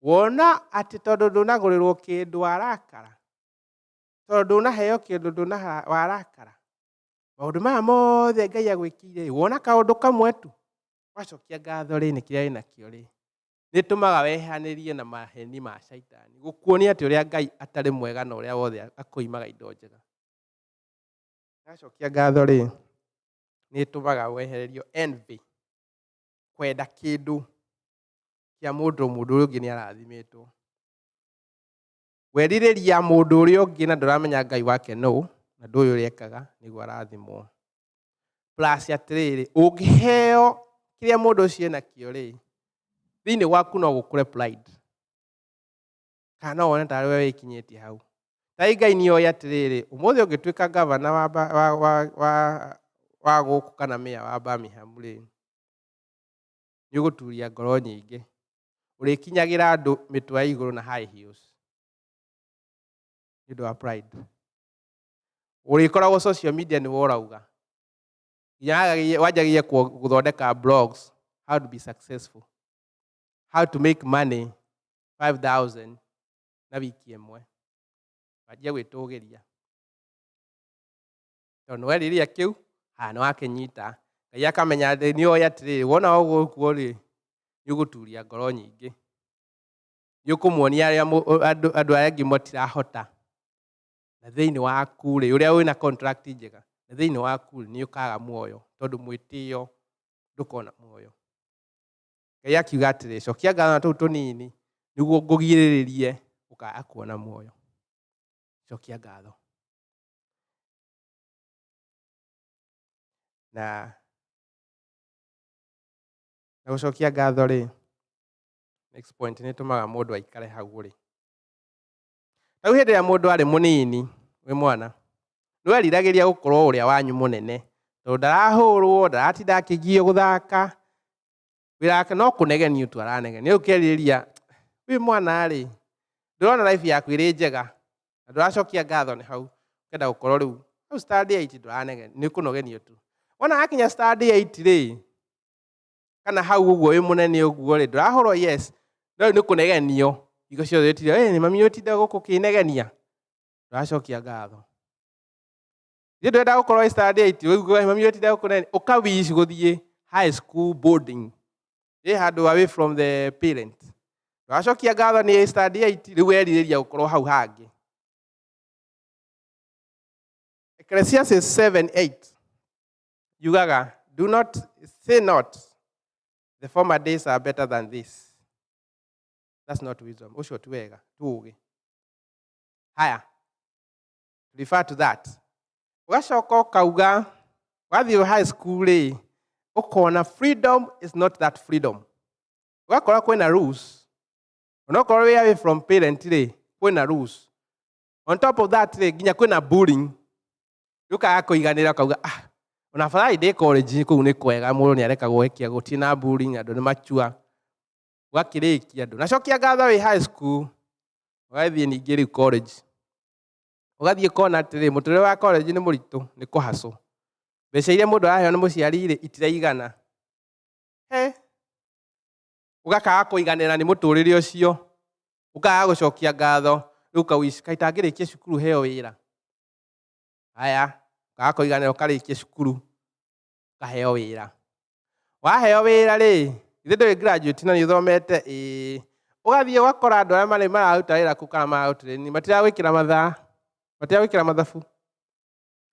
[SPEAKER 1] Wona atĩ tondũ ndũnagũrĩrwo kĩndũ warakara, tondũ ndũnaheo kĩndũ ndũna warakara, maũndũ maya mothe Ngai agwĩkĩire, wona kaũndũ kamwe tu, wacokia ngatho rĩ, nĩ kĩrĩa wĩnakĩo rĩ, nĩ ĩtũmaga wehanĩrie na maheni ma Shaitani, gũkuonia atĩ ũrĩa Ngai atarĩ mwega na ũrĩa wothe akũimaga indo njega. Wacokia ngatho rĩ, nĩ ĩtũmaga wehererio envy, kwenda kĩndũ kĩa mũndũ, mũndũ ũrĩa ũngĩ nĩ arathimĩtwo. Werirĩria mũndũ ũrĩa ũngĩ na ndũramenya Ngai wake nũ, Na ndũĩ ũrĩa ekaga nĩguo arathimwo. Plus atĩrĩrĩ, ũngĩheo kĩrĩa mũndũ ũcio enakĩo rĩ, thĩinĩ waku no gũkũre pride, kana no wone tarĩ we wĩkinyĩtie hau. Tai Ngai nĩ oĩ atĩrĩrĩ, ũmũthĩ ũngĩtuĩka gavana wa, wa, wa, wa, wa gũkũ kana mayor wa Birmingham rĩ, nĩ ũgũturia ngoro nyingĩ, ũrĩkinyagĩra andũ mĩtwe ya igũrũ na high heels nĩ ũndũ wa pride. Ũrĩkoragwo social media nĩwe ũrauga, nginya wanjagie gũthondeka blogs, how to be successful, how to make money 5000 na wiki ĩmwe, wanjie gwĩtũgĩria tondũ nĩwerirĩria kĩu. Haya, nĩwakĩnyita. Ngai akamenya atĩ nĩ oĩ atĩrĩrĩ, wona ũguo rĩ, nĩ ũgũturia ngoro nyingĩ, nĩ ũkũmuonia arĩa andũ arĩa angĩ matirahota, na thĩinĩ waku rĩ, ũrĩa wĩna contract njega, na thĩinĩ waku rĩ, nĩ ũkaga muoyo, tondũ mwĩtĩo ndũkona muoyo. Ngai akiuga atĩrĩ, cokia ngatho na tũu tũnini nĩguo ngũgirĩrĩrie ũkaga kuona muoyo. Cokia ngatho. Na gũcokia ngatho rĩ, next point, nĩ ĩtũmaga mũndũ aikare hau ũrĩ. Rĩu hĩndĩ ĩrĩa mũndũ arĩ mũnini, wĩ mwana, nĩ weriragĩria gũkorwo ũrĩa wanyu mũnene, tondũ ndarahũrwo, ndaratinda akĩgio gũthaka, wĩra wake no kũnegenio tu aranegenia. Rĩu ũkerirĩria wĩ mwana rĩ, ndũrona life yaku ĩrĩ njega na ndũracokia ngatho nĩ hau, ũkenda gũkorwo rĩu hau standard 8 ndũranegenia, nĩ kũnogenio tu. Wona akinya standard 8 rĩ, kana hau ũguo wĩ mũnene ũguo rĩ, ndũrahũrwo, yes, no rĩu nĩ kũnegenio hingo ciothe, ũtinda ĩ mami, ũtinda gũkũ ũkĩnegenia, ndũracokia ngatho. Ithuĩ ndũrenda gũkorwo wĩ standard 8 ũiguaga mami ũtinda gũkũ, ũkawish gũthiĩ high school boarding, ĩ handũ away from the parent. Ndũracokia ngatho nĩ standard 8, rĩu werirĩria gũkorwo hau hangĩ. Ecclesiastes 7:8 yugaga, "Do not say not, 'The former days are better than this.' That's not wisdom." Ũcio ti wega, ti ũũgĩ. Haya, refer to that. Ũgacoka ũkauga wathiĩ high school rĩ, ũkona freedom is not that freedom. Ũgakora kwĩna rules, onokorwo wĩ away from parent rĩ, kwĩna rules. On top of that rĩ, nginya kwĩna bullying. Rĩu ũkaga kũiganĩra, ũkauga, "Ah, ona afadhali ndĩ college, kũu nĩ kwega, mũndũ nĩ arekagwo ekia, gũtirĩ na bullying, andũ nĩ machua." Ũgakĩrĩkia, ndũnacokia ngatho wĩ high school, ũgathiĩ ningĩ rĩu college, ũgathiĩ ũkona atĩrĩ, mũtũrĩre wa college nĩ mũritũ, nĩ kũhacũ, mbeca iria mũndũ araheo nĩ mũciari rĩ, itiraigana. He ũgakaga kũiganĩra nĩ mũtũrĩre ũcio, ũkaga gũcokia ngatho. Rĩu ũkawish, kaĩ itangĩrĩkia cukuru heo wĩra. Haya, ũkaga kũiganĩra, ũkarĩkia cukuru, ũkaheo wĩra. Waheo wĩra rĩ, ithe ndũrĩ graduate na nĩ ũthomete ĩĩ, ũgathiĩ ũgakora andũ arĩa marĩ mararuta wĩra kũu kana maragũtrain matiragwĩkĩra mathaa, matiragwĩkĩra mathabu,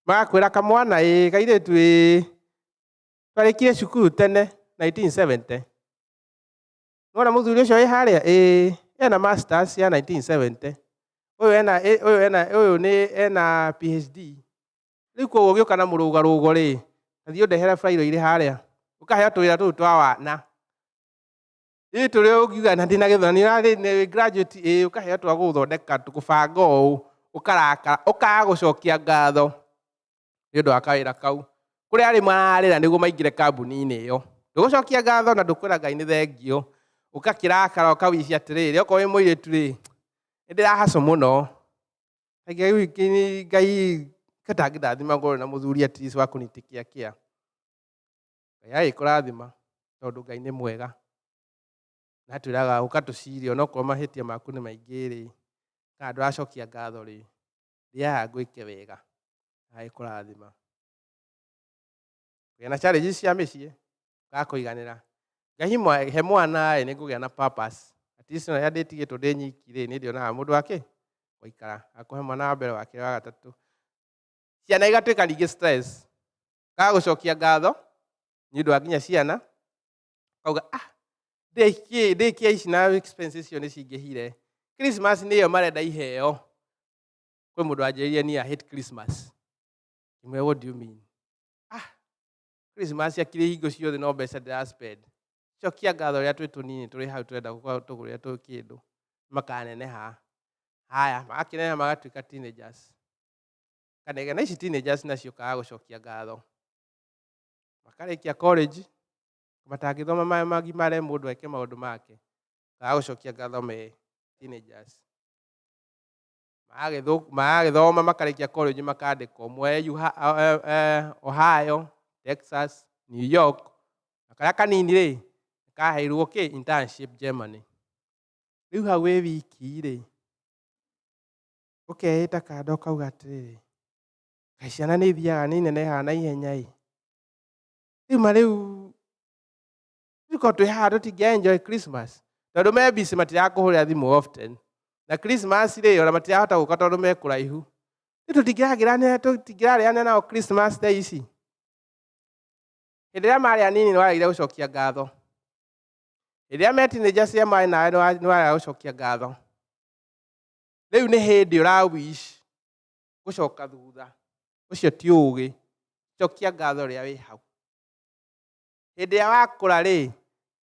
[SPEAKER 1] magakwĩra, "Kamwana ĩĩ, kairĩtu ĩĩ, twarĩkire cukuru tene 1970. Nĩwona mũthuri ũcio wĩ harĩa? Ĩĩ, ena masters ya 1970. Ũyũ ena ũyũ ena ũyũ nĩ ena PhD. Rĩu koguo ũgĩũka na mũrũgarũgo rĩ, tathiĩ ũndehere bairo irĩ harĩa." Ũkaheo tũwĩra tũu twa wana ĩ tũrĩa ũngiuga na ndĩna gĩthomo, nĩ ũrarĩ nĩ graduate ĩ, ũkaheo twa gũthondeka gũbanga ũũ, ũkarakara, ũkaga gũcokia ngatho nĩ ũndũ wa kawĩra kau. Kũrĩa arĩ mararĩra nĩguo maingĩre kambuni-inĩ ĩyo, ndũgũcokia ngatho na ndũkwĩra Ngai nĩ thengio. Ũgakĩrakara, ũkawici atĩrĩrĩ, okorwo wĩ mũirĩtu rĩ, nĩ ndĩrahacũ mũno, Ngai Ngai katangĩndathima ngorwo na mũthuri at least wa kũnitikia kĩa. Ngai agĩkũrathima, tondũ Ngai nĩ mwega na atwĩraga ũka tũcire onokorwo mahĩtia maku nĩ maingĩ rĩ, kana ndũracokia ngatho rĩ, thiaga ngwĩke wega, agĩkũrathima. Kũgĩa na challenges cia mĩciĩ, ũkaga kũiganĩra. Ngai he mwana ĩ, nĩ ngũgĩa na purpose at least, ona rĩrĩa ndĩtigĩtwo ndĩ nyiki rĩ, nĩ ndĩonaga mũndũ wake gũikara. Akũhe mwana wa mbere, wa kerĩ, wa gatatũ, ciana igatuĩka ningĩ stress, ũkaga gũcokia ngatho nĩ ũndũ wa nginya ciana, ũkauga, "Ah, ndĩkia ici na expenses icio nĩ cingĩhire. Christmas nĩyo marenda iheo." Kwĩ mũndũ wanjĩrĩire, "Niĩ I hate Christmas." Ngĩmwĩra, "What do you mean?" "Ah, Christmas akirĩ hingo ciothe no mbeca ndĩra spend. Cokia ngatho rĩrĩa twĩ tũnini tũrĩ hau tũrenda gũkorwo tũgũrĩre tũ kĩndũ makaneneha. Haya, magakĩneneha magatuĩka teenagers. Kanege na ici teenagers nacio kaga gũcokia ngatho. Makarĩkia college, matangĩthoma magimare mũndũ eke maũndũ make. Kaga gũcokia ngatho me teenagers. Magagĩthoma makarĩkia college makandĩkwo ũmwe Ohio, Texas, New York. Na karĩa kanini rĩ, kaheirwo kĩ internship Germany. Rĩu hau wĩ wiki rĩ, ũkeĩta kando ũkauga atĩrĩrĩ, kaĩ ciana nĩ ithiaga nĩ inenehaga na ihenya ĩ. Rĩu ma rĩu tũkorwo twĩ haha tũtingĩ enjoy Christmas. Tondũ me busy matirakũhũrĩra thimũ often. Na Christmas rĩ, ona matirahota gũka tondũ me kũraihu. Rĩu tũtingĩrarĩanĩra nao Christmas thaa ici. Hĩndĩ ĩrĩa marĩ anini nĩ waregire gũcokia ngatho. Hĩndĩ ĩrĩa me teenagers cia marĩ nawe nĩ warega gũcokia ngatho. Rĩu nĩ hĩndĩ ũra wish gũcoka thutha. Ũcio ti ũgĩ. Cokia ngatho rĩrĩa wĩ hau. Hĩndĩ ĩrĩa wakũra rĩ,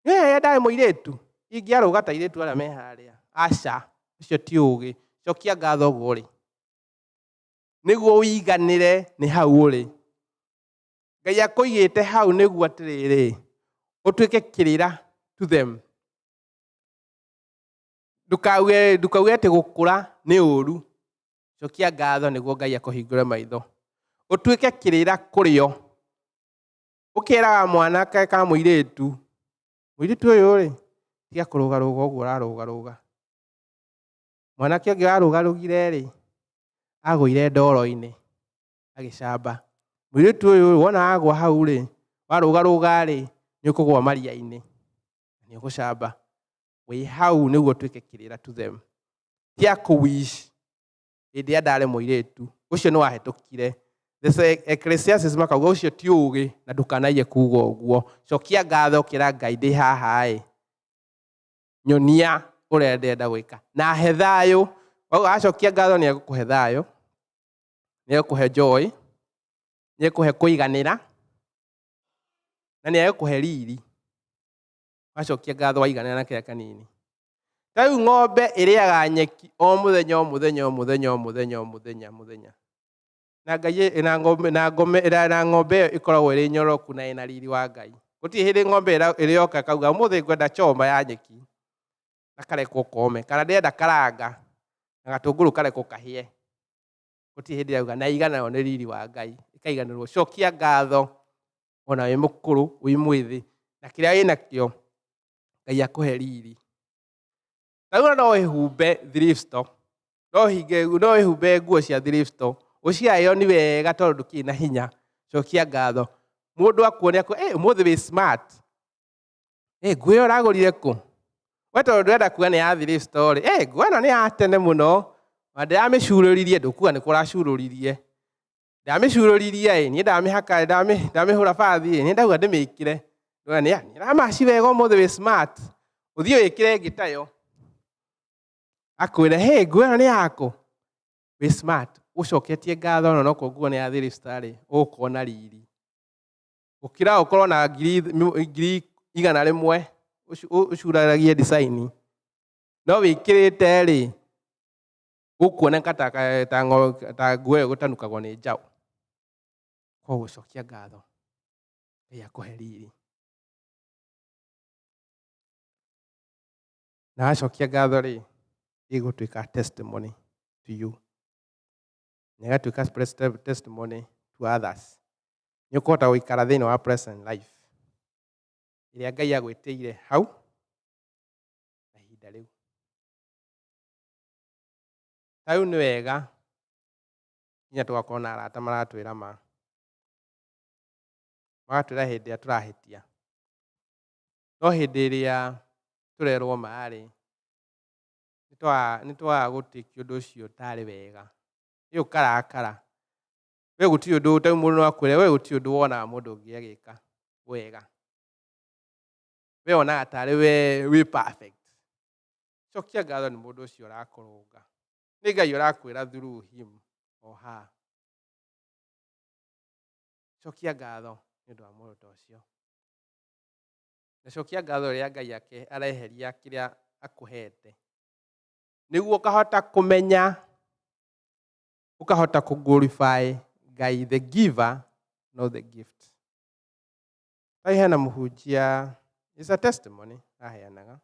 [SPEAKER 1] nĩ ndarĩ mũirĩtu, ingĩarũga ta airĩtu arĩa me harĩa. Aca, ũcio ti ũgĩ. Cokia ngatho ũguo ũrĩ. Nĩguo ũiganĩre nĩ hau ũrĩ. Ngai akũigĩte hau nĩguo atĩrĩrĩ, ũtuĩke kĩrĩra to them. Ndukauge atĩ gũkũra nĩ ũru. Cokia ngatho nĩguo Ngai akũhingũre maitho. Ũtuĩke kĩrĩra kũrĩ o. Ũkeraga mwanake ka mũirĩtu, mũirĩtu ũyũ rĩ, tiga kũrũgarũga ũguo ũrarũgarũga. Mwanake ũngĩ warũgarũgire rĩ, agũire ndoro-inĩ, agĩcamba. Mũirĩtu ũyũ wona wagwa hau rĩ, warũgarũga rĩ, nĩ ũkũgwa maria-inĩ, nĩ ũgũcamba. Wĩ hau nĩguo ũtuĩke kĩrĩra to them. Tia kũ-wish hĩndĩ ĩrĩa ndarĩ mũirĩtu, ũcio nĩ wahĩtũkire. The Ecclesiastes makauga ũcio ti ũgĩ na ndũkanaiye kuga ũguo. Cokia ngatho kĩra Ngai ndĩ haha ĩ. Nyonia ũrĩa ndĩrenda gwĩka. Na he thayũ. Wauga acokia ngatho nĩ egũkũhe thayũ, nĩ egũkũhe joy, nĩ egũkũhe kũiganĩra, na nĩ egũkũhe riri. Wacokia ngatho waiganĩra na kĩrĩa kanini. Ta rĩu ng'ombe ĩrĩaga nyeki o mũthenya o mũthenya o mũthenya o mũthenya o mũthenya mũthenya. Na Ngai na ng'ombe na ng'ombe na ng'ombe ĩyo ĩkoragwo ĩrĩ nyoroku na ĩna riri wa Ngai. Gũtirĩ hĩndĩ ng'ombe ĩrĩoka ĩkauga ũmũthĩ ngwenda choma ya nyeki na karekwo kome, kana ndĩrenda karanga na gatũngũrũ karekwo kahĩe. Gũtirĩ hĩndĩ ĩrauga na iganĩrwo nĩ riri wa Ngai, ĩkaiganĩrwo. Cokia ngatho ona wĩ mũkũrũ wĩ mwĩthĩ na kĩrĩa wĩnakĩo Ngai akũhe riri. Ta rĩu no wĩhumbe thrift store, no hinge no wĩhumbe nguo cia thrift store, ũciayoni wega tondũ ndũkĩrĩ na hinya. Cokia ngatho. Mũndũ akuone akũ, "Eh, ũmũthĩ wĩ smart. Eh, nguo ĩyo ũragũrire kũ?" We tondũ ndũrenda kuga nĩ ya thrift store rĩ, "Eh, nguo ĩno nĩ ya tene mũno. Na ndĩramĩcurũririe." Ndũkuga nĩ kũ ũracurũririe. Ndamĩcurũririe ĩ, niĩ ndamĩhaka, ndamĩhũra bathi ĩ, niĩ ndauga ndĩmĩkĩre. Ndauga nĩ ĩramaci wega ũmũthĩ wĩ smart. Ũthiĩ wĩkĩre ĩngĩ tayo. Akwĩre, "Hey, nguo ĩno nĩ yakũ?" Wĩ smart. Ũcoketie ngatho ona okorwo nguo nĩ ya thrift store rĩ, ũgũkorwo na riri. Gũkĩra ũkorwo na 100,000 ũcuraragie design. No wĩkĩrĩte rĩ, ũkuoneka ta nguo ĩyo gũtanukagwo nĩ njaũ. Koguo cokia ngatho. Ngai akũhe riri. Na wacokia ngatho rĩ, ĩgũtuĩka testimony to you. Na ĩgatuĩka testimony to others. Nĩ ũkũhota gũikara thĩinĩ wa present life ĩrĩa Ngai agwĩtĩire hau na ihinda rĩu. Ta rĩu nĩ wega nginya tũgakorwo na arata maratwĩra ma. Magatwĩra hĩndĩ ĩrĩa tũrahĩtia. No hĩndĩ ĩrĩa tũrerwo ma rĩ, nĩ twagaga gũtake ũndũ ũcio tarĩ wega. Ĩ ũkarakara. We gũtirĩ ũndũ, ta rĩu mũndũ no akwĩre we gũtirĩ ũndũ wonaga mũndũ ũngĩ agĩka wega. We wonaga tarĩ we wĩ perfect. Cokia ngatho nĩ mũndũ ũcio ũrakũrũnga. Nĩ Ngai ũrakwĩra through him or her. Cokia ngatho nĩ ũndũ wa mũndũ ta ũcio, na cokia ngatho rĩrĩa Ngai ake areheria kĩrĩa akũhete, nĩguo ũkahota kũmenya, ũkahota kũ glorify Ngai the giver, not the gift. Hai hena mũhunjia, is a testimony aheanaga,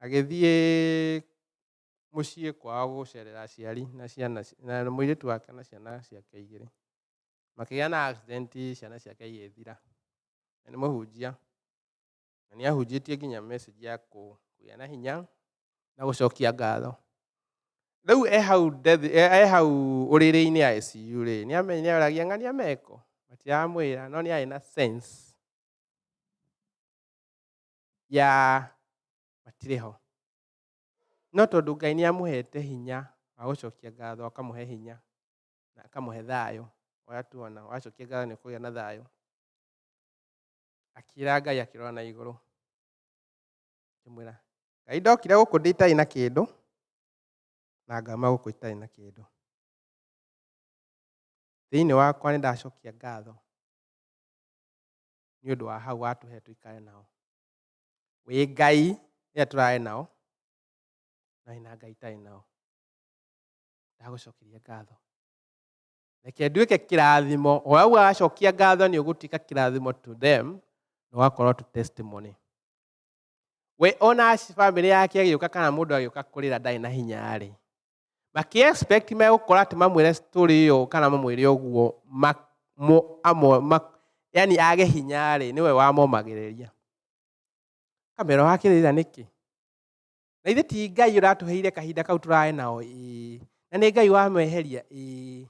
[SPEAKER 1] agĩthiĩ mũciĩ kwao gũcerera aciari na ciana na mũirĩtu wake na ciana ciake igĩrĩ, makĩgĩa na accident, ciana ciake igĩthira. Na nĩ mũhunjia na nĩ ahunjĩtie nginya message ya kũgĩa na hinya na gũcokia ngatho. Rĩu e hau death, e hau ũrĩrĩ-inĩ ICU rĩ, nĩ nĩ oragia ng'ania meko matiramwĩra, no nĩ arĩ na sense ya matirĩ ho, no tondũ Ngai nĩ amũhete hinya wa gũcokia ngatho, akamũhe hinya na akamũhe thayũ ũrĩa tuona wacokia ngatho nĩ ũkũgĩa na thayũ. Akĩra Ngai, akĩrora na igũrũ, akĩmwĩra, "Ngai, ndokire gũkũ ndĩ itarĩ na kĩndũ na ngauma gũkũ itarĩ na kĩndũ. Thĩinĩ wakwa nĩ ndacokia ngatho nĩ ũndũ wa hau watũhe tũikare nao. Wĩ Ngai rĩrĩa tũrarĩ nao, na wĩna Ngai itarĩ nao. Ndagũcokeria ngatho. Reke nduĩke kĩrathimo." O ũguo wacokia ngatho, nĩ ũgũtuĩka kĩrathimo to them na ũgakorwo to testimony. We ona bamĩrĩ yake agĩũka kana mũndũ agĩũka kũrĩra ndarĩ na hinya rĩ, makĩ expect megũkora atĩ mamwĩre story ĩyo kana mamwĩre ũguo yani age hinya rĩ, nĩwe wamomagĩrĩria. Kamera wakĩrĩra nĩkĩ? Na ithe ti Ngai ũratũheire kahinda kau tũrarĩ nao? Ĩĩ. Na nĩ Ngai wameheria? Ĩĩ.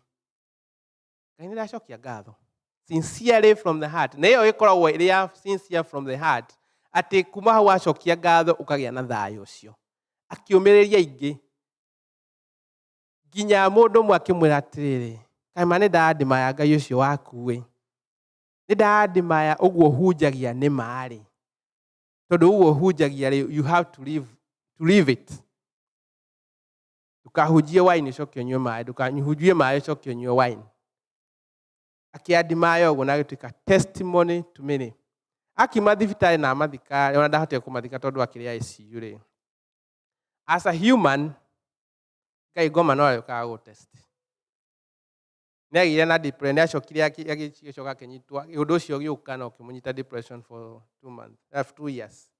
[SPEAKER 1] Ngai, nĩ ndacokia ngatho sincerely from the heart. Na ĩyo ĩkoragwo ĩrĩ ya sincere from the heart, atĩ kuma hau wacokia ngatho ũkagĩa na thayũ ũcio. Akĩũmĩrĩria ingĩ nginya mũndũ ũmwe akĩmwĩra atĩrĩrĩ, "Kaima nĩ ndandimaya Ngai ũcio waku ĩ, nĩ ndandimaya ũguo hunjagia nĩ marĩ, tondũ ũguo hunjagia rĩ, you have to live it. Ndũkahunjie wine ũcoke ũnyue maĩ, ndũkahunjie maĩ ũcoke ũnyue wine." Akĩandimaya ũguo na agĩtuĩka testimony to many. Akiuma thibitarĩ na amathika, ona ndahotire kũmathika tondũ akĩrĩ ICU rĩ. As a human, Ngai ngoma no arĩũkaga gũ test. Nĩ agĩire na depression, nĩ acokire agĩcoka akĩnyitwo ũndũ ũcio ũgĩũka na ũkĩmũnyita depression for 2 months, 2 years,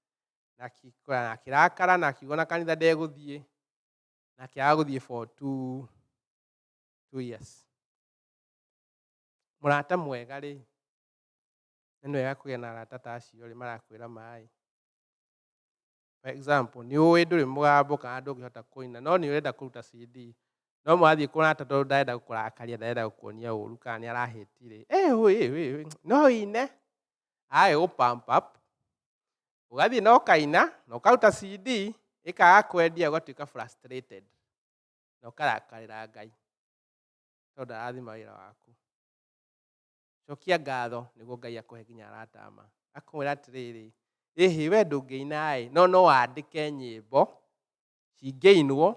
[SPEAKER 1] na akĩkora na akĩrakara na akiuga na kanitha ndegũthiĩ, na akĩaga gũthiĩ for 2 years. Mũrata mwega rĩ, nĩ wega kũgĩa na arata ta acio rĩ, marakwĩra maĩ. For example, nĩ ũĩ ndũrĩ mũgambo kana ndũngĩhota kũina, no nĩ ũrenda kũruta CD, no mwathiĩ kũrata tondũ ndarenda gũkũrakaria, ndarenda gũkuonia ũru kana nĩ arahĩtire, eh wĩ wĩ no ine agĩ gũ pump up, ũgathiĩ na ũkaina na ũkaruta CD, ĩkaga kwendia, ũgatuĩka frustrated na ũkarakarĩra Ngai tondũ ndarathima wĩra waku. Cokia ngatho nĩguo Ngai akũhe nginya arata ama akwĩra atĩrĩrĩ, ĩhĩ we ndũngĩina ĩ, no no wandĩke nyĩmbo cingĩinwo,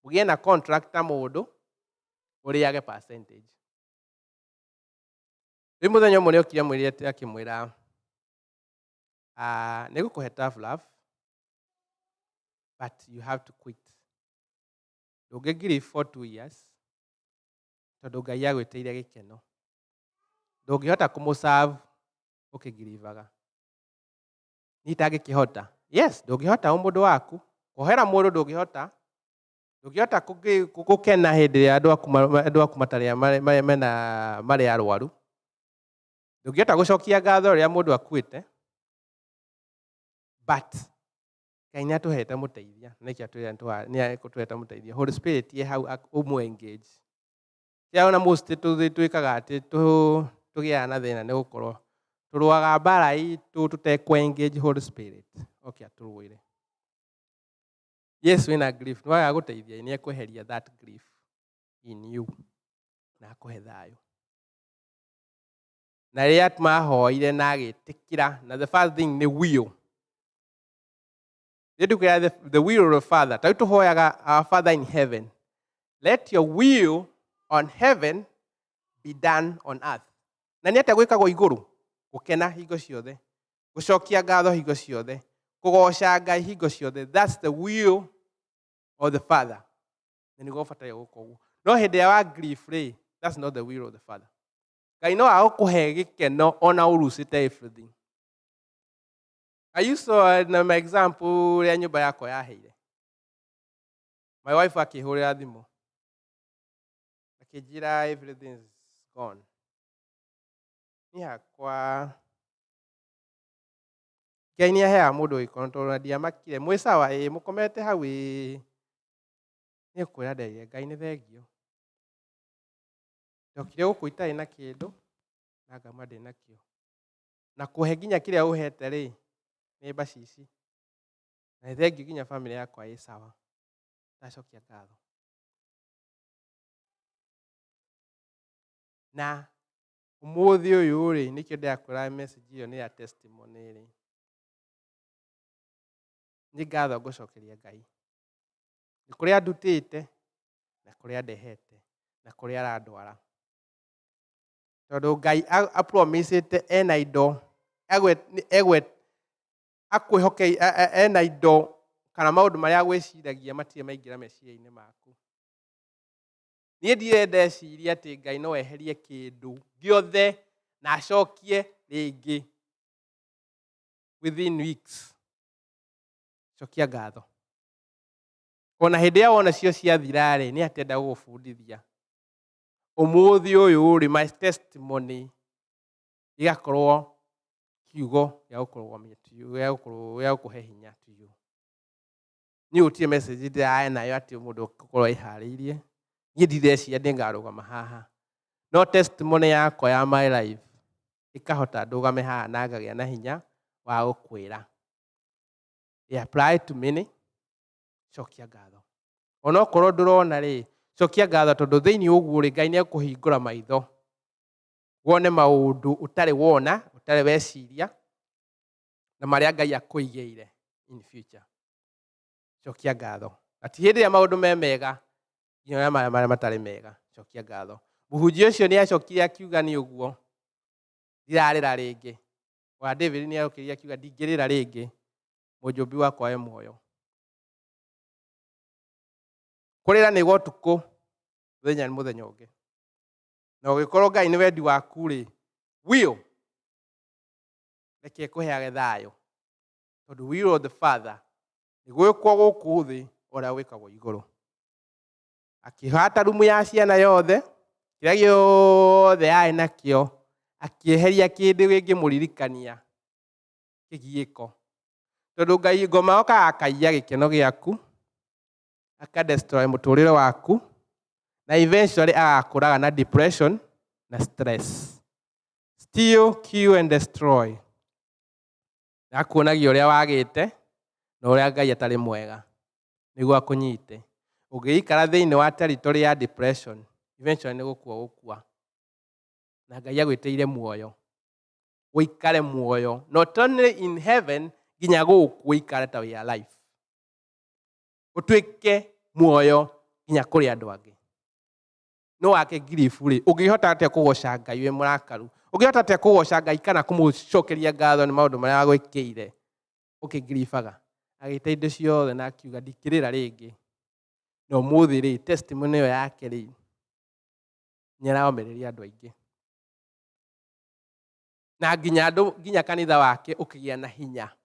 [SPEAKER 1] ũgĩe na contract na mũndũ ũrĩage percentage. Rĩu mũthenya ũmwe nĩokire amwĩrire, akĩmwĩra, "Nĩ ngũkũhe tough love, but you have to quit. Ndũngĩ grieve for 2 years tondũ Ngai agwĩtĩire gĩkeno. Ndũngĩhota kũmũserve ũkĩgirivaga." Niĩ itangĩkĩhota. Yes, ndũngĩhota o mũndũ waku kuohera mũndũ, ndũngĩhota gũkena hĩndĩ ĩrĩa andũ aku matarĩ mena marĩ arwaru. Ndũngĩhota gũcokia ngatho rĩrĩa mũndũ akuĩte, but Ngai nĩ atũhete mũteithia. Nĩkĩo atwĩra nĩ atũhete mũteithia, Holy Spirit ye hau ũmũ engage. Kĩrĩa ona most twĩkaga atĩ tũgĩaga na thĩna nĩ gũkorwo tũrũaga mbara itũ tũtekũ engage Holy Spirit oke atũrũĩre. Yesu wĩna grief, nĩ waga gũteithia, nĩ ekweheria that grief in you na akũhe thayũ. Na rĩrĩa mahoire na agĩtĩkĩra, na the first thing nĩ will. Rĩu ndĩkwĩra the will of the Father. Ta rĩu tũhoyaga, "Our Father in heaven, let your will on heaven be done on earth." Na nĩ atĩa gwĩkagwo igũrũ? Gũkena hingo ciothe, gũcokia ngatho hingo ciothe, kũgoca Ngai hingo ciothe. That's the will of the Father. Na nĩguo ũbataire gũka ũguo. No hĩndĩ ĩrĩa wa grief rĩ, that's not the will of the Father. Ngai no agũkũhe gĩkeno ona ũrucĩte everything. I used to, na my example ũrĩa nyũmba yakwa yaheire. My wife akĩhũrĩra thimũ akĩnjĩra everything is gone. Niĩ hakwa Ngai nĩ aheaga mũndũ gĩkono tondũ na ndiamakire mwĩ sawa ĩĩ mũkomete hau ĩĩ. Niĩ kwĩra nderire Ngai nĩ thengio. Ndokire gũkũ itarĩ na kĩndũ na ngauma ndĩ nakĩo. Na kũhe nginya kĩrĩa ũhete rĩ nĩ mbacici. Na nĩ thengio nginya bamĩrĩ yakwa ĩ sawa. Ndacokia ngatho. Na ũmũthĩ ũyũ rĩ nĩkĩo ndĩrakwĩra message ĩyo nĩ ya testimony rĩ. Nĩ ngatho ngũcokeria Ngai. Nĩ kũrĩa andutĩte na kũrĩa andehete na kũrĩa arandwara. Tondũ Ngai apromisĩte ena indo akwĩhoke ena indo kana maũndũ marĩa agwĩciragia matirĩ maingĩra meciria-inĩ maku. Niĩ ndirĩ ndeciria atĩ Ngai no eherie kĩndũ gĩothe na acokie rĩngĩ within weeks. Cokia ngatho. Ona hĩndĩ ĩrĩa wona cio ciathira rĩ, nĩ atenda gũgũbundithia. Ũmũthĩ ũyũ rĩ, my testimony ĩgakorwo kiugo gĩa gũkũrũgamia to you, gĩa gũkũhe hinya to you. Niĩ gũtirĩ message ndĩrarĩ nayo atĩ mũndũ ũgũkorwo ĩharĩirie. Niĩ ndireciria nĩngarũgama haha. No testimony yakwa ya my life ĩkahota ndũgame haha na ngagĩa na hinya wa gũkwĩra. It apply to many. Cokia ngatho. Onokorwo ndũrona rĩ, cokia ngatho tondũ thĩinĩ ũguo rĩ, Ngai nĩekũhingũra maitho. Wone maũndũ ũtarĩ wona, ũtarĩ weciria, na marĩa Ngai akũigĩire in future. Cokia ngatho. Na ti hĩndĩ ĩrĩa maũndũ me mega, nginya marĩa marĩa matarĩ mega. Cokia ngatho. Mũhunjia ũcio nĩ acokire akiuga nĩ ũguo, ndirarĩra rĩngĩ. Wa David nĩ okire akiuga ndingĩrĩra rĩngĩ, mũnjũmbi wakwa e muoyo. Kũrĩra nĩ gwa ũtukũ, mũthenya nĩ mũthenya ũngĩ. Na ũgĩkorwo Ngai nĩ wendi waku rĩ, will reke ĩkũheage thayũ. Tondũ will of the Father nĩ gwĩkwo gũkũ thĩ ũrĩa gwĩkagwo igũrũ. Akĩhata rumu ya ciana yothe, kĩrĩa gĩothe yarĩ nakĩo, akĩeheria kĩndũ kĩngĩmũririkania kĩgiĩko. Tondũ Ngai ngoma okaga akaiya gĩkeno gĩaku, akadestroy mũtũrĩre waku, na eventually agakũraga na depression na stress. Steal, kill and destroy. Akuonagia ũrĩa wagĩte na ũrĩa Ngai atarĩ mwega nĩguo akũnyite. Ũngĩikara thĩinĩ wa territory ya depression, eventually nĩ gũkua gũkua. Na Ngai agwĩtĩire muoyo. Ũikare muoyo, not only in heaven, nginya gũkũ ũikare ta wĩ alive. Ũtuĩke muoyo nginya kũrĩ andũ angĩ. No wake grief rĩ, ũngĩhota atĩa kũgoca Ngai wĩ mũrakaru? Ũngĩhota atĩa kũgoca Ngai kana kũmũcokeria ngatho nĩ maũndũ marĩa agwĩkĩire ũkĩgribaga? Agĩte indo ciothe na akiuga ndikĩrĩra rĩngĩ. Na ũmũthĩ rĩ, testimony ĩyo yake rĩ, nĩ aromĩrĩria andũ aingĩ. Na nginya andũ, nginya kanitha wake ũkĩgĩa na hinya,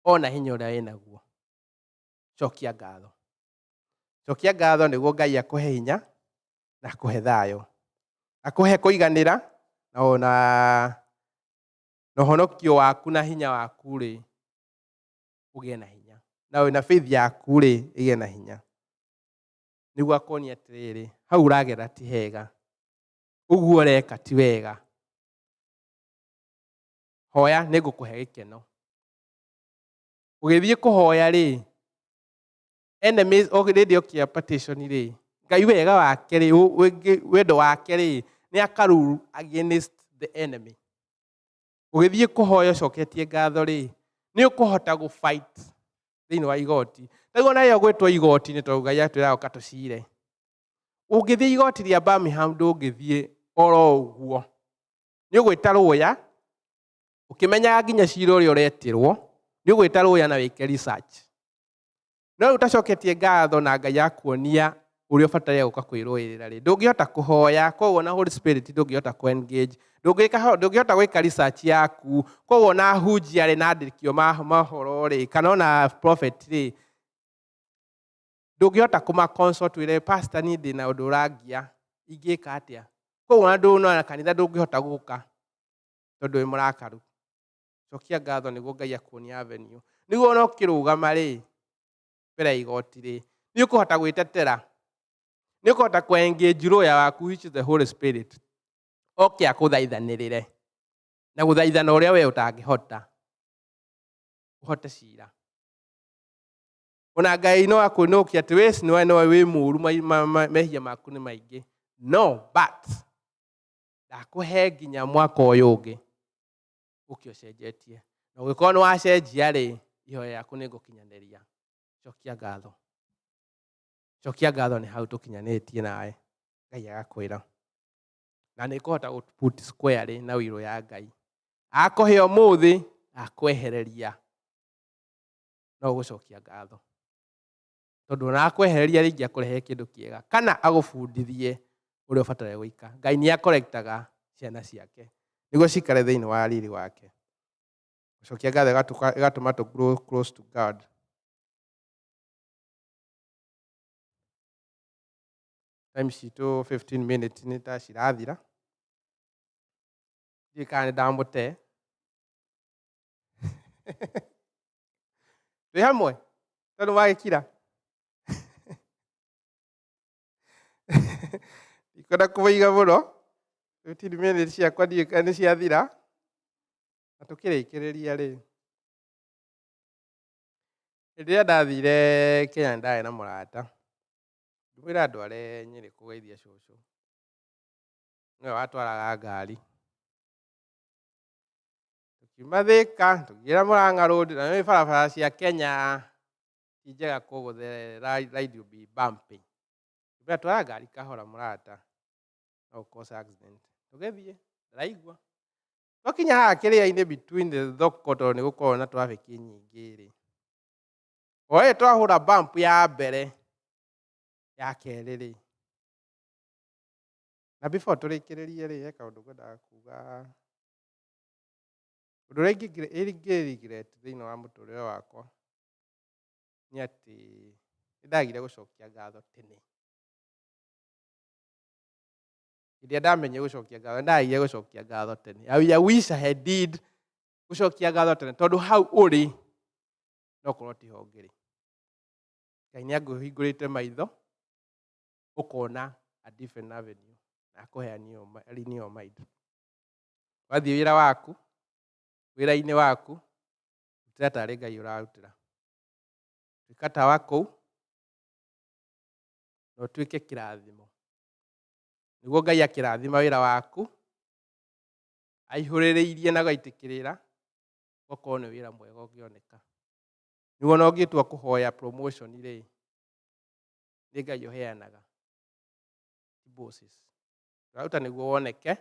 [SPEAKER 1] ona hinya ũrĩa wĩnaguo. Cokia ngatho. Cokia ngatho nĩguo Ngai akũhe hinya na akũhe thayũ. Akũhe kũiganĩra na ona na ũhonokio waku na hinya waku rĩ, ũgĩe na hinya. Na wĩna faith yaku rĩ, ĩgĩe na hinya. Nĩguo akuonie atĩrĩrĩ, hau ũragera ti hega. Ũguo ũreka ti wega. Hoya nĩngũkũhe gĩkeno. Ũgĩthiĩ kũhoya rĩ, enemies already okia petition rĩ, Ngai wega wake rĩ, wendo wake rĩ, nĩ akarule against the enemy. Ũgĩthiĩ kũhoya ũcoketie ngatho rĩ, nĩ ũkũhota gũ fight thĩinĩ wa igoti. Rĩu ona rĩrĩa ũgwĩtwo igoti-inĩ tondũ Ngai atwĩraga ũka tũcire. Ũngĩthiĩ igoti rĩa Birmingham ndũngĩthiĩ oro ũguo. Nĩ ũgwĩta lawyer ũkĩmenyaga nginya cira ũrĩa ũretirwo, nĩ ũgwĩta lawyer na wĩke research. No rĩu ũtacoketie ngatho na Ngai akuonia ũrĩa ũbataire gũka kwĩrũĩrĩra rĩ, ndũngĩhota kũhoya, koguo na Holy Spirit ndũngĩhota kũ engage, ndũngĩhota gwĩka research yaku, koguo na hunjia rĩ na andĩkio mohoro rĩ, kana ona prophet rĩ, ndũngĩhota kũma consult wĩre pastor niĩ ndĩna ũndũ ũrangia, ingĩka atĩa? Koguo ona ndũna kanitha ndũngĩhota gũka tondũ wĩ mũrakaru. Cokia ngatho nĩguo Ngai akuonie avenue. Nĩguo ona ũkĩrũgama rĩ, mbere ya igoti rĩ, nĩ ũkũhota gwĩtetera, nĩ ũkũhota kũ engage lawyer waku which is the Holy Spirit, oke akũthaithanĩrĩre na gũthaithana ũrĩa we ũtangĩhota, ũhote cira. Ona Ngai no akwĩnũkia atĩ we nĩwe nĩwe wĩ mũru, mehia maku nĩ maingĩ, no but ndakũhe nginya mwaka ũyũ ũngĩ ũke ũcenjetie, na ũngĩkorwo nĩ wacenjia rĩ, ihoya yaku nĩ ngũkinyanĩria. Cokia ngatho, cokia ngatho, nĩ hau tũkinyanĩtie nawe Ngai agakwĩra, na nĩ ngũhota gũ put square rĩ na wĩirũ ya Ngai. Akũhe ũmũthĩ, akwehereria, no ũgũcokia ngatho tondũ ona akwehereria rĩngĩ akũrehe kĩndũ kĩega kana agũbundithie ũrĩa ũbataire gwĩka. Ngai nĩ akorektaga ciana ciake nĩguo cikare thĩinĩ wa riri wake. Gũcokia ngatho ĩgatũma tũ grow close to God. Time citũ 15 minutes nĩ ta cirathira, ndiũĩ kana nĩ ndamũte. Twĩ hamwe tondũ wagĩkira ndikwenda kũmũiga mũno, 15 minutes ciakwa ndiũĩ kana nĩ ciathira. Na tũkĩrĩkĩrĩria rĩ, hĩndĩ ĩrĩa ndathire Kenya nĩ ndarĩ na mũrata, ngĩmwĩra ndware Nyĩrĩ kũgeithia cũcũ, nĩwe watwaraga ngari. Tũkiuma Thĩka tũkĩgĩra Mũrang'a Road, na nĩ barabara cia Kenya ti njega, koguo the ride will be bumpy. Ngĩmwĩra twara ngari kahora mũrata, no ũcause accident. Tũgĩthiĩ ndaraigua twakinya haha kĩrĩa-inĩ between the thoko, tondũ nĩ gũkoragwo na traffic nyingĩ rĩ, o ĩyo twahũra bump ya mbere ya kerĩ rĩ. Na before tũrĩkĩrĩrie rĩ, he kaũndũ ngwendaga kuga. Ũndũ ũrĩa ingĩ regret thĩinĩ wa mũtũrĩre wakwa nĩ atĩ nĩ ndagire gũcokia ngatho tene. Hĩndĩ ĩrĩa ndamenyire gũcokia ngatho, nĩ ndagire gũcokia ngatho tene. I wish I had did gũcokia ngatho tene, tondũ hau ũrĩ no korwo tiho ngĩrĩ. Ngai nĩ angĩhingũrĩte maitho ũkona a different avenue na akũhe a renewal mind. Wathiĩ wĩra waku, wĩra-inĩ waku, rutĩra tarĩ Ngai ũrarutĩra. Tuĩka tawa kũu na ũtuĩke kĩrathimo, nĩguo Ngai akĩrathima wĩra waku aihũrĩrĩirie na gaitĩkĩrĩra, ũgakorwo nĩ wĩra mwega ũngĩoneka. Nĩguo ona ũngĩtua kũhoya promotion rĩ, nĩ Ngai ũheanaga, ti bosses. Ũraruta nĩguo woneke,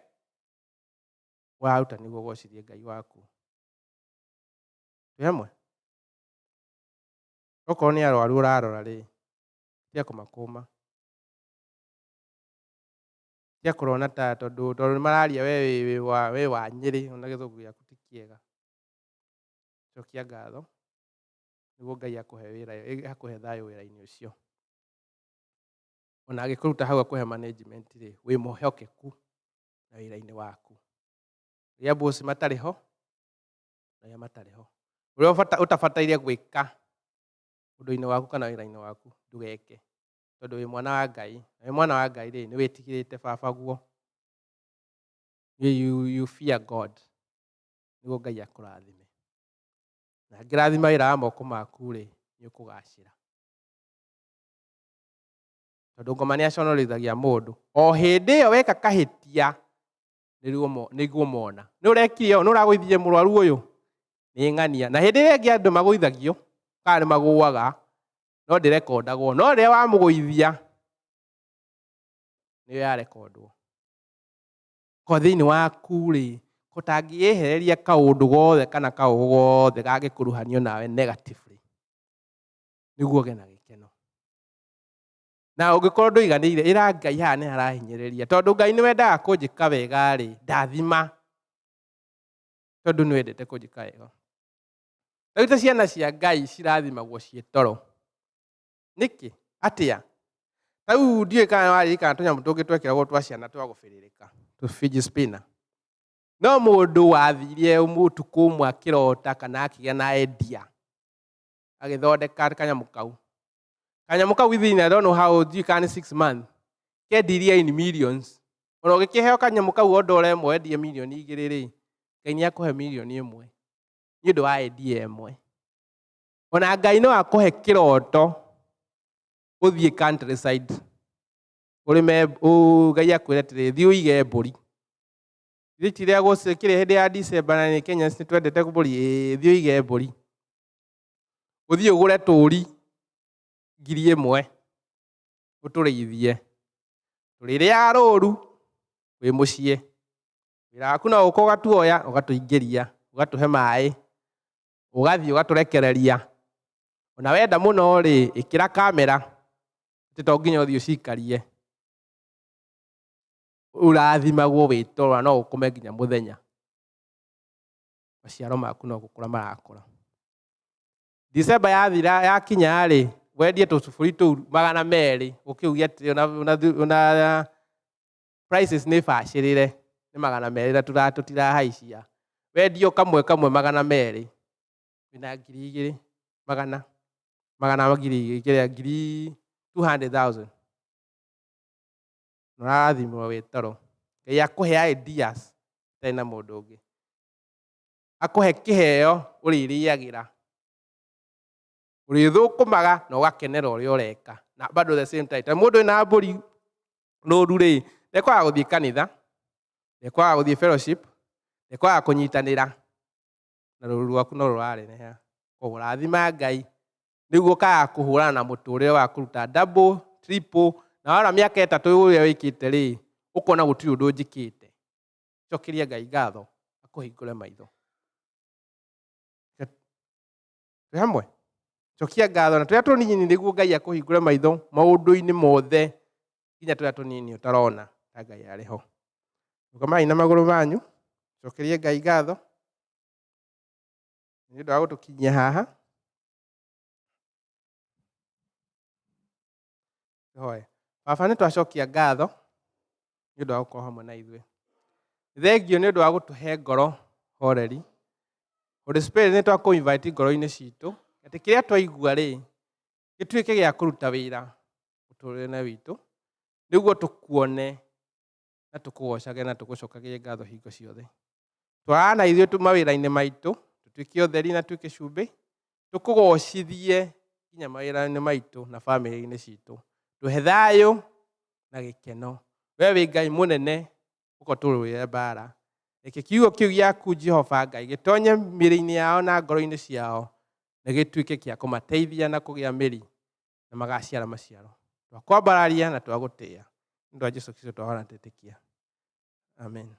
[SPEAKER 1] ũraruta nĩguo ũgocithie Ngai waku. Twĩ hamwe? Okorwo nĩ arwaru ũrarora rĩ, tiga kũmakũma, tiga kũrona ta tondũ nĩ mararia we wĩ wa Nyĩrĩ, ona gĩthũngũ gĩaku ti kĩega. Cokia ngatho nĩguo Ngai akũhe wĩra, akũhe thayũ wĩra-inĩ ũcio. Ona agĩkũruta hau akũhe management rĩ, wĩ mwĩhokeku na wĩra-inĩ waku. Rĩrĩa boss matarĩ ho, na arĩa matarĩ ho, ũrĩa ũtabataire gwĩka ũndũ-inĩ waku kana wĩra-inĩ waku ndũgeke, tondũ wĩ mwana wa Ngai, na wĩ mwana wa Ngai rĩ, nĩ wĩtigĩrĩte baba guo. You fear God nĩguo Ngai akũrathime, na angĩrathima wĩra wa moko maku rĩ, nĩ ũkũgacĩra, tondũ ngoma nĩ aconorithagia mũndũ o hĩndĩ ĩyo weka kahĩtia, nĩguo mona nĩ ũrekire ũũ, nĩ ũragũithirie mũrwaru ũyũ nĩ ng'ania. Na hĩndĩ ĩrĩa ĩngĩ andũ magũithagio kana nĩ magũaga, no ndĩrekondagwo, no rĩrĩa wamũgũithia nĩyo yarekondwo. Ko thĩinĩ waku rĩ, kũtangĩehereria kaũndũ gothe kana kaũgũ gothe gangĩkuruhanio nawe negatively nĩguo ũgĩe na gĩkeno. Na ũngĩkorwo ndũiganĩire, ĩra Ngai haha nĩ harahinyĩrĩria, tondũ Ngai nĩ wendaga kũnjĩka wega rĩ, ndathima, tondũ nĩ wendete kũnjĩka wega. Rĩu ta ciana cia Ngai cirathimagwo ciĩ toro. Nĩkĩ? Atĩa? Ta rĩu ndiũĩ kana nĩwaririkana tũnyamũ tũngĩ twekĩragwo twa ciana twa gũbĩrĩrĩka, tũ fidget spinner. No mũndũ wathire ũtukũ ũmwe akĩrota kana akĩgĩa na idea, agĩthondeka kanyamũ kau. Kanyamũ kau within, I don't know how, ndiũĩ kana nĩ 6 months, kendirie in millions. Ona ũgĩkĩheo kanyamũ kau o ndora ĩmwe wendie 2 mirioni rĩ, Ngai nĩ akũhe 1 mirioni nĩ ũndũ wa idea ĩmwe. Ona Ngai no akũhe kĩroto ũthiĩ countryside ũrĩme, Ngai akwĩre atĩrĩrĩ, thiĩ ũige mbũri. Ithuĩ tirĩagwo kĩrĩa hĩndĩ ya December na nĩ Kenya nĩ twendete mbũri, ĩĩ thiĩ ũige mbũri. Ũthiĩ ũgũre tũri 1000 ũtũrĩithie. Tũrĩrĩaga rũru wĩ mũciĩ. Wĩra waku no gũka ũgatuoya ũgatũingĩria, ũgatũhe maĩ, ũgathiĩ ũgatũrekereria. Ona wenda mũno rĩ, ĩkĩra kamera, atĩ to nginya ũthiĩ ũcikarie. Ũrathimagwo wĩ toro na no ũkome nginya mũthenya. Maciaro maku no gũkũra marakũra. December yathira yakinya rĩ, wendie tũcuburi tũu 200, ũkĩuge atĩ ona prices nĩ bacĩrĩre, nĩ 200 na tũtirahaicia. Wendio kamwe kamwe 200, wĩna 2000, magana magana 2000, kĩrĩa 200,000. Ũrathimwo wĩ toro. Ngai akũhe ideas itarĩ na mũndũ ũngĩ. Akũhe kĩheo ũrĩrĩagĩra. Ũrĩthũkũmaga na ũgakenera ũrĩa ũreka. Na bado the same time, ta mũndũ wĩna mbũri rũru rĩ, ndekwaga gũthiĩ kanitha, ndekwaga gũthiĩ fellowship, ndekwaga kũnyitanĩra, na rũru rwaku no rũrareneha. Koguo rathima Ngai nĩguo ũkaga kũhũrana na mũtũrĩre wa kũruta double, triple, na warora mĩaka 3 ũrĩa wĩkĩte rĩ, ũkona gũtirĩ ũndũ njĩkĩte. Cokeria Ngai ngatho akũhingũre maitho. Twĩ hamwe? Cokia ngatho na tũrĩa tũnini nĩguo Ngai akũhingũre maitho maũndũ-inĩ mothe, nginya tũrĩa tũnini ũtarona ta Ngai arĩ ho. Rũgamai na magũrũ manyu, cokerie Ngai ngatho nĩ ũndũ wa gũtũkinyia haha. Tũhoe. Baba, nĩ twacokia ngatho nĩ ũndũ wa gũkorwo hamwe na ithuĩ. Thengio nĩ ũndũ wa gũtũhe ngoro horeri. Holy Spirit, nĩ twakũ invite ngoro-inĩ citũ atĩ kĩrĩa twaigua rĩ, gĩtuĩke gĩa kũruta wĩra mũtũrĩre-inĩ witũ, nĩguo tũkuone na tũkũgocage na tũgũcokagie ngatho hingo ciothe. Twarana na ithuĩ mawĩra-inĩ maitũ, tũtuĩke ũtheri na tuĩke cumbĩ, tũkũgocithie nginya mawĩra-inĩ maitũ na bamĩrĩ-inĩ citũ. Tũhe thayũ na gĩkeno. We wĩ Ngai mũnene, ũka ũtũrũĩre mbara. Reke kiugo kĩu gĩaku Jehova Ngai gĩtonye mĩĩrĩ-inĩ yao na ngoro-inĩ ciao, na gĩtuĩke kĩa kũmateithia na kũgĩa mĩri na magaciara maciaro. Twakwambararia na twagũtĩĩa. Nĩ ũndũ wa Jesu Kristo twahona twĩtĩkia. Amen.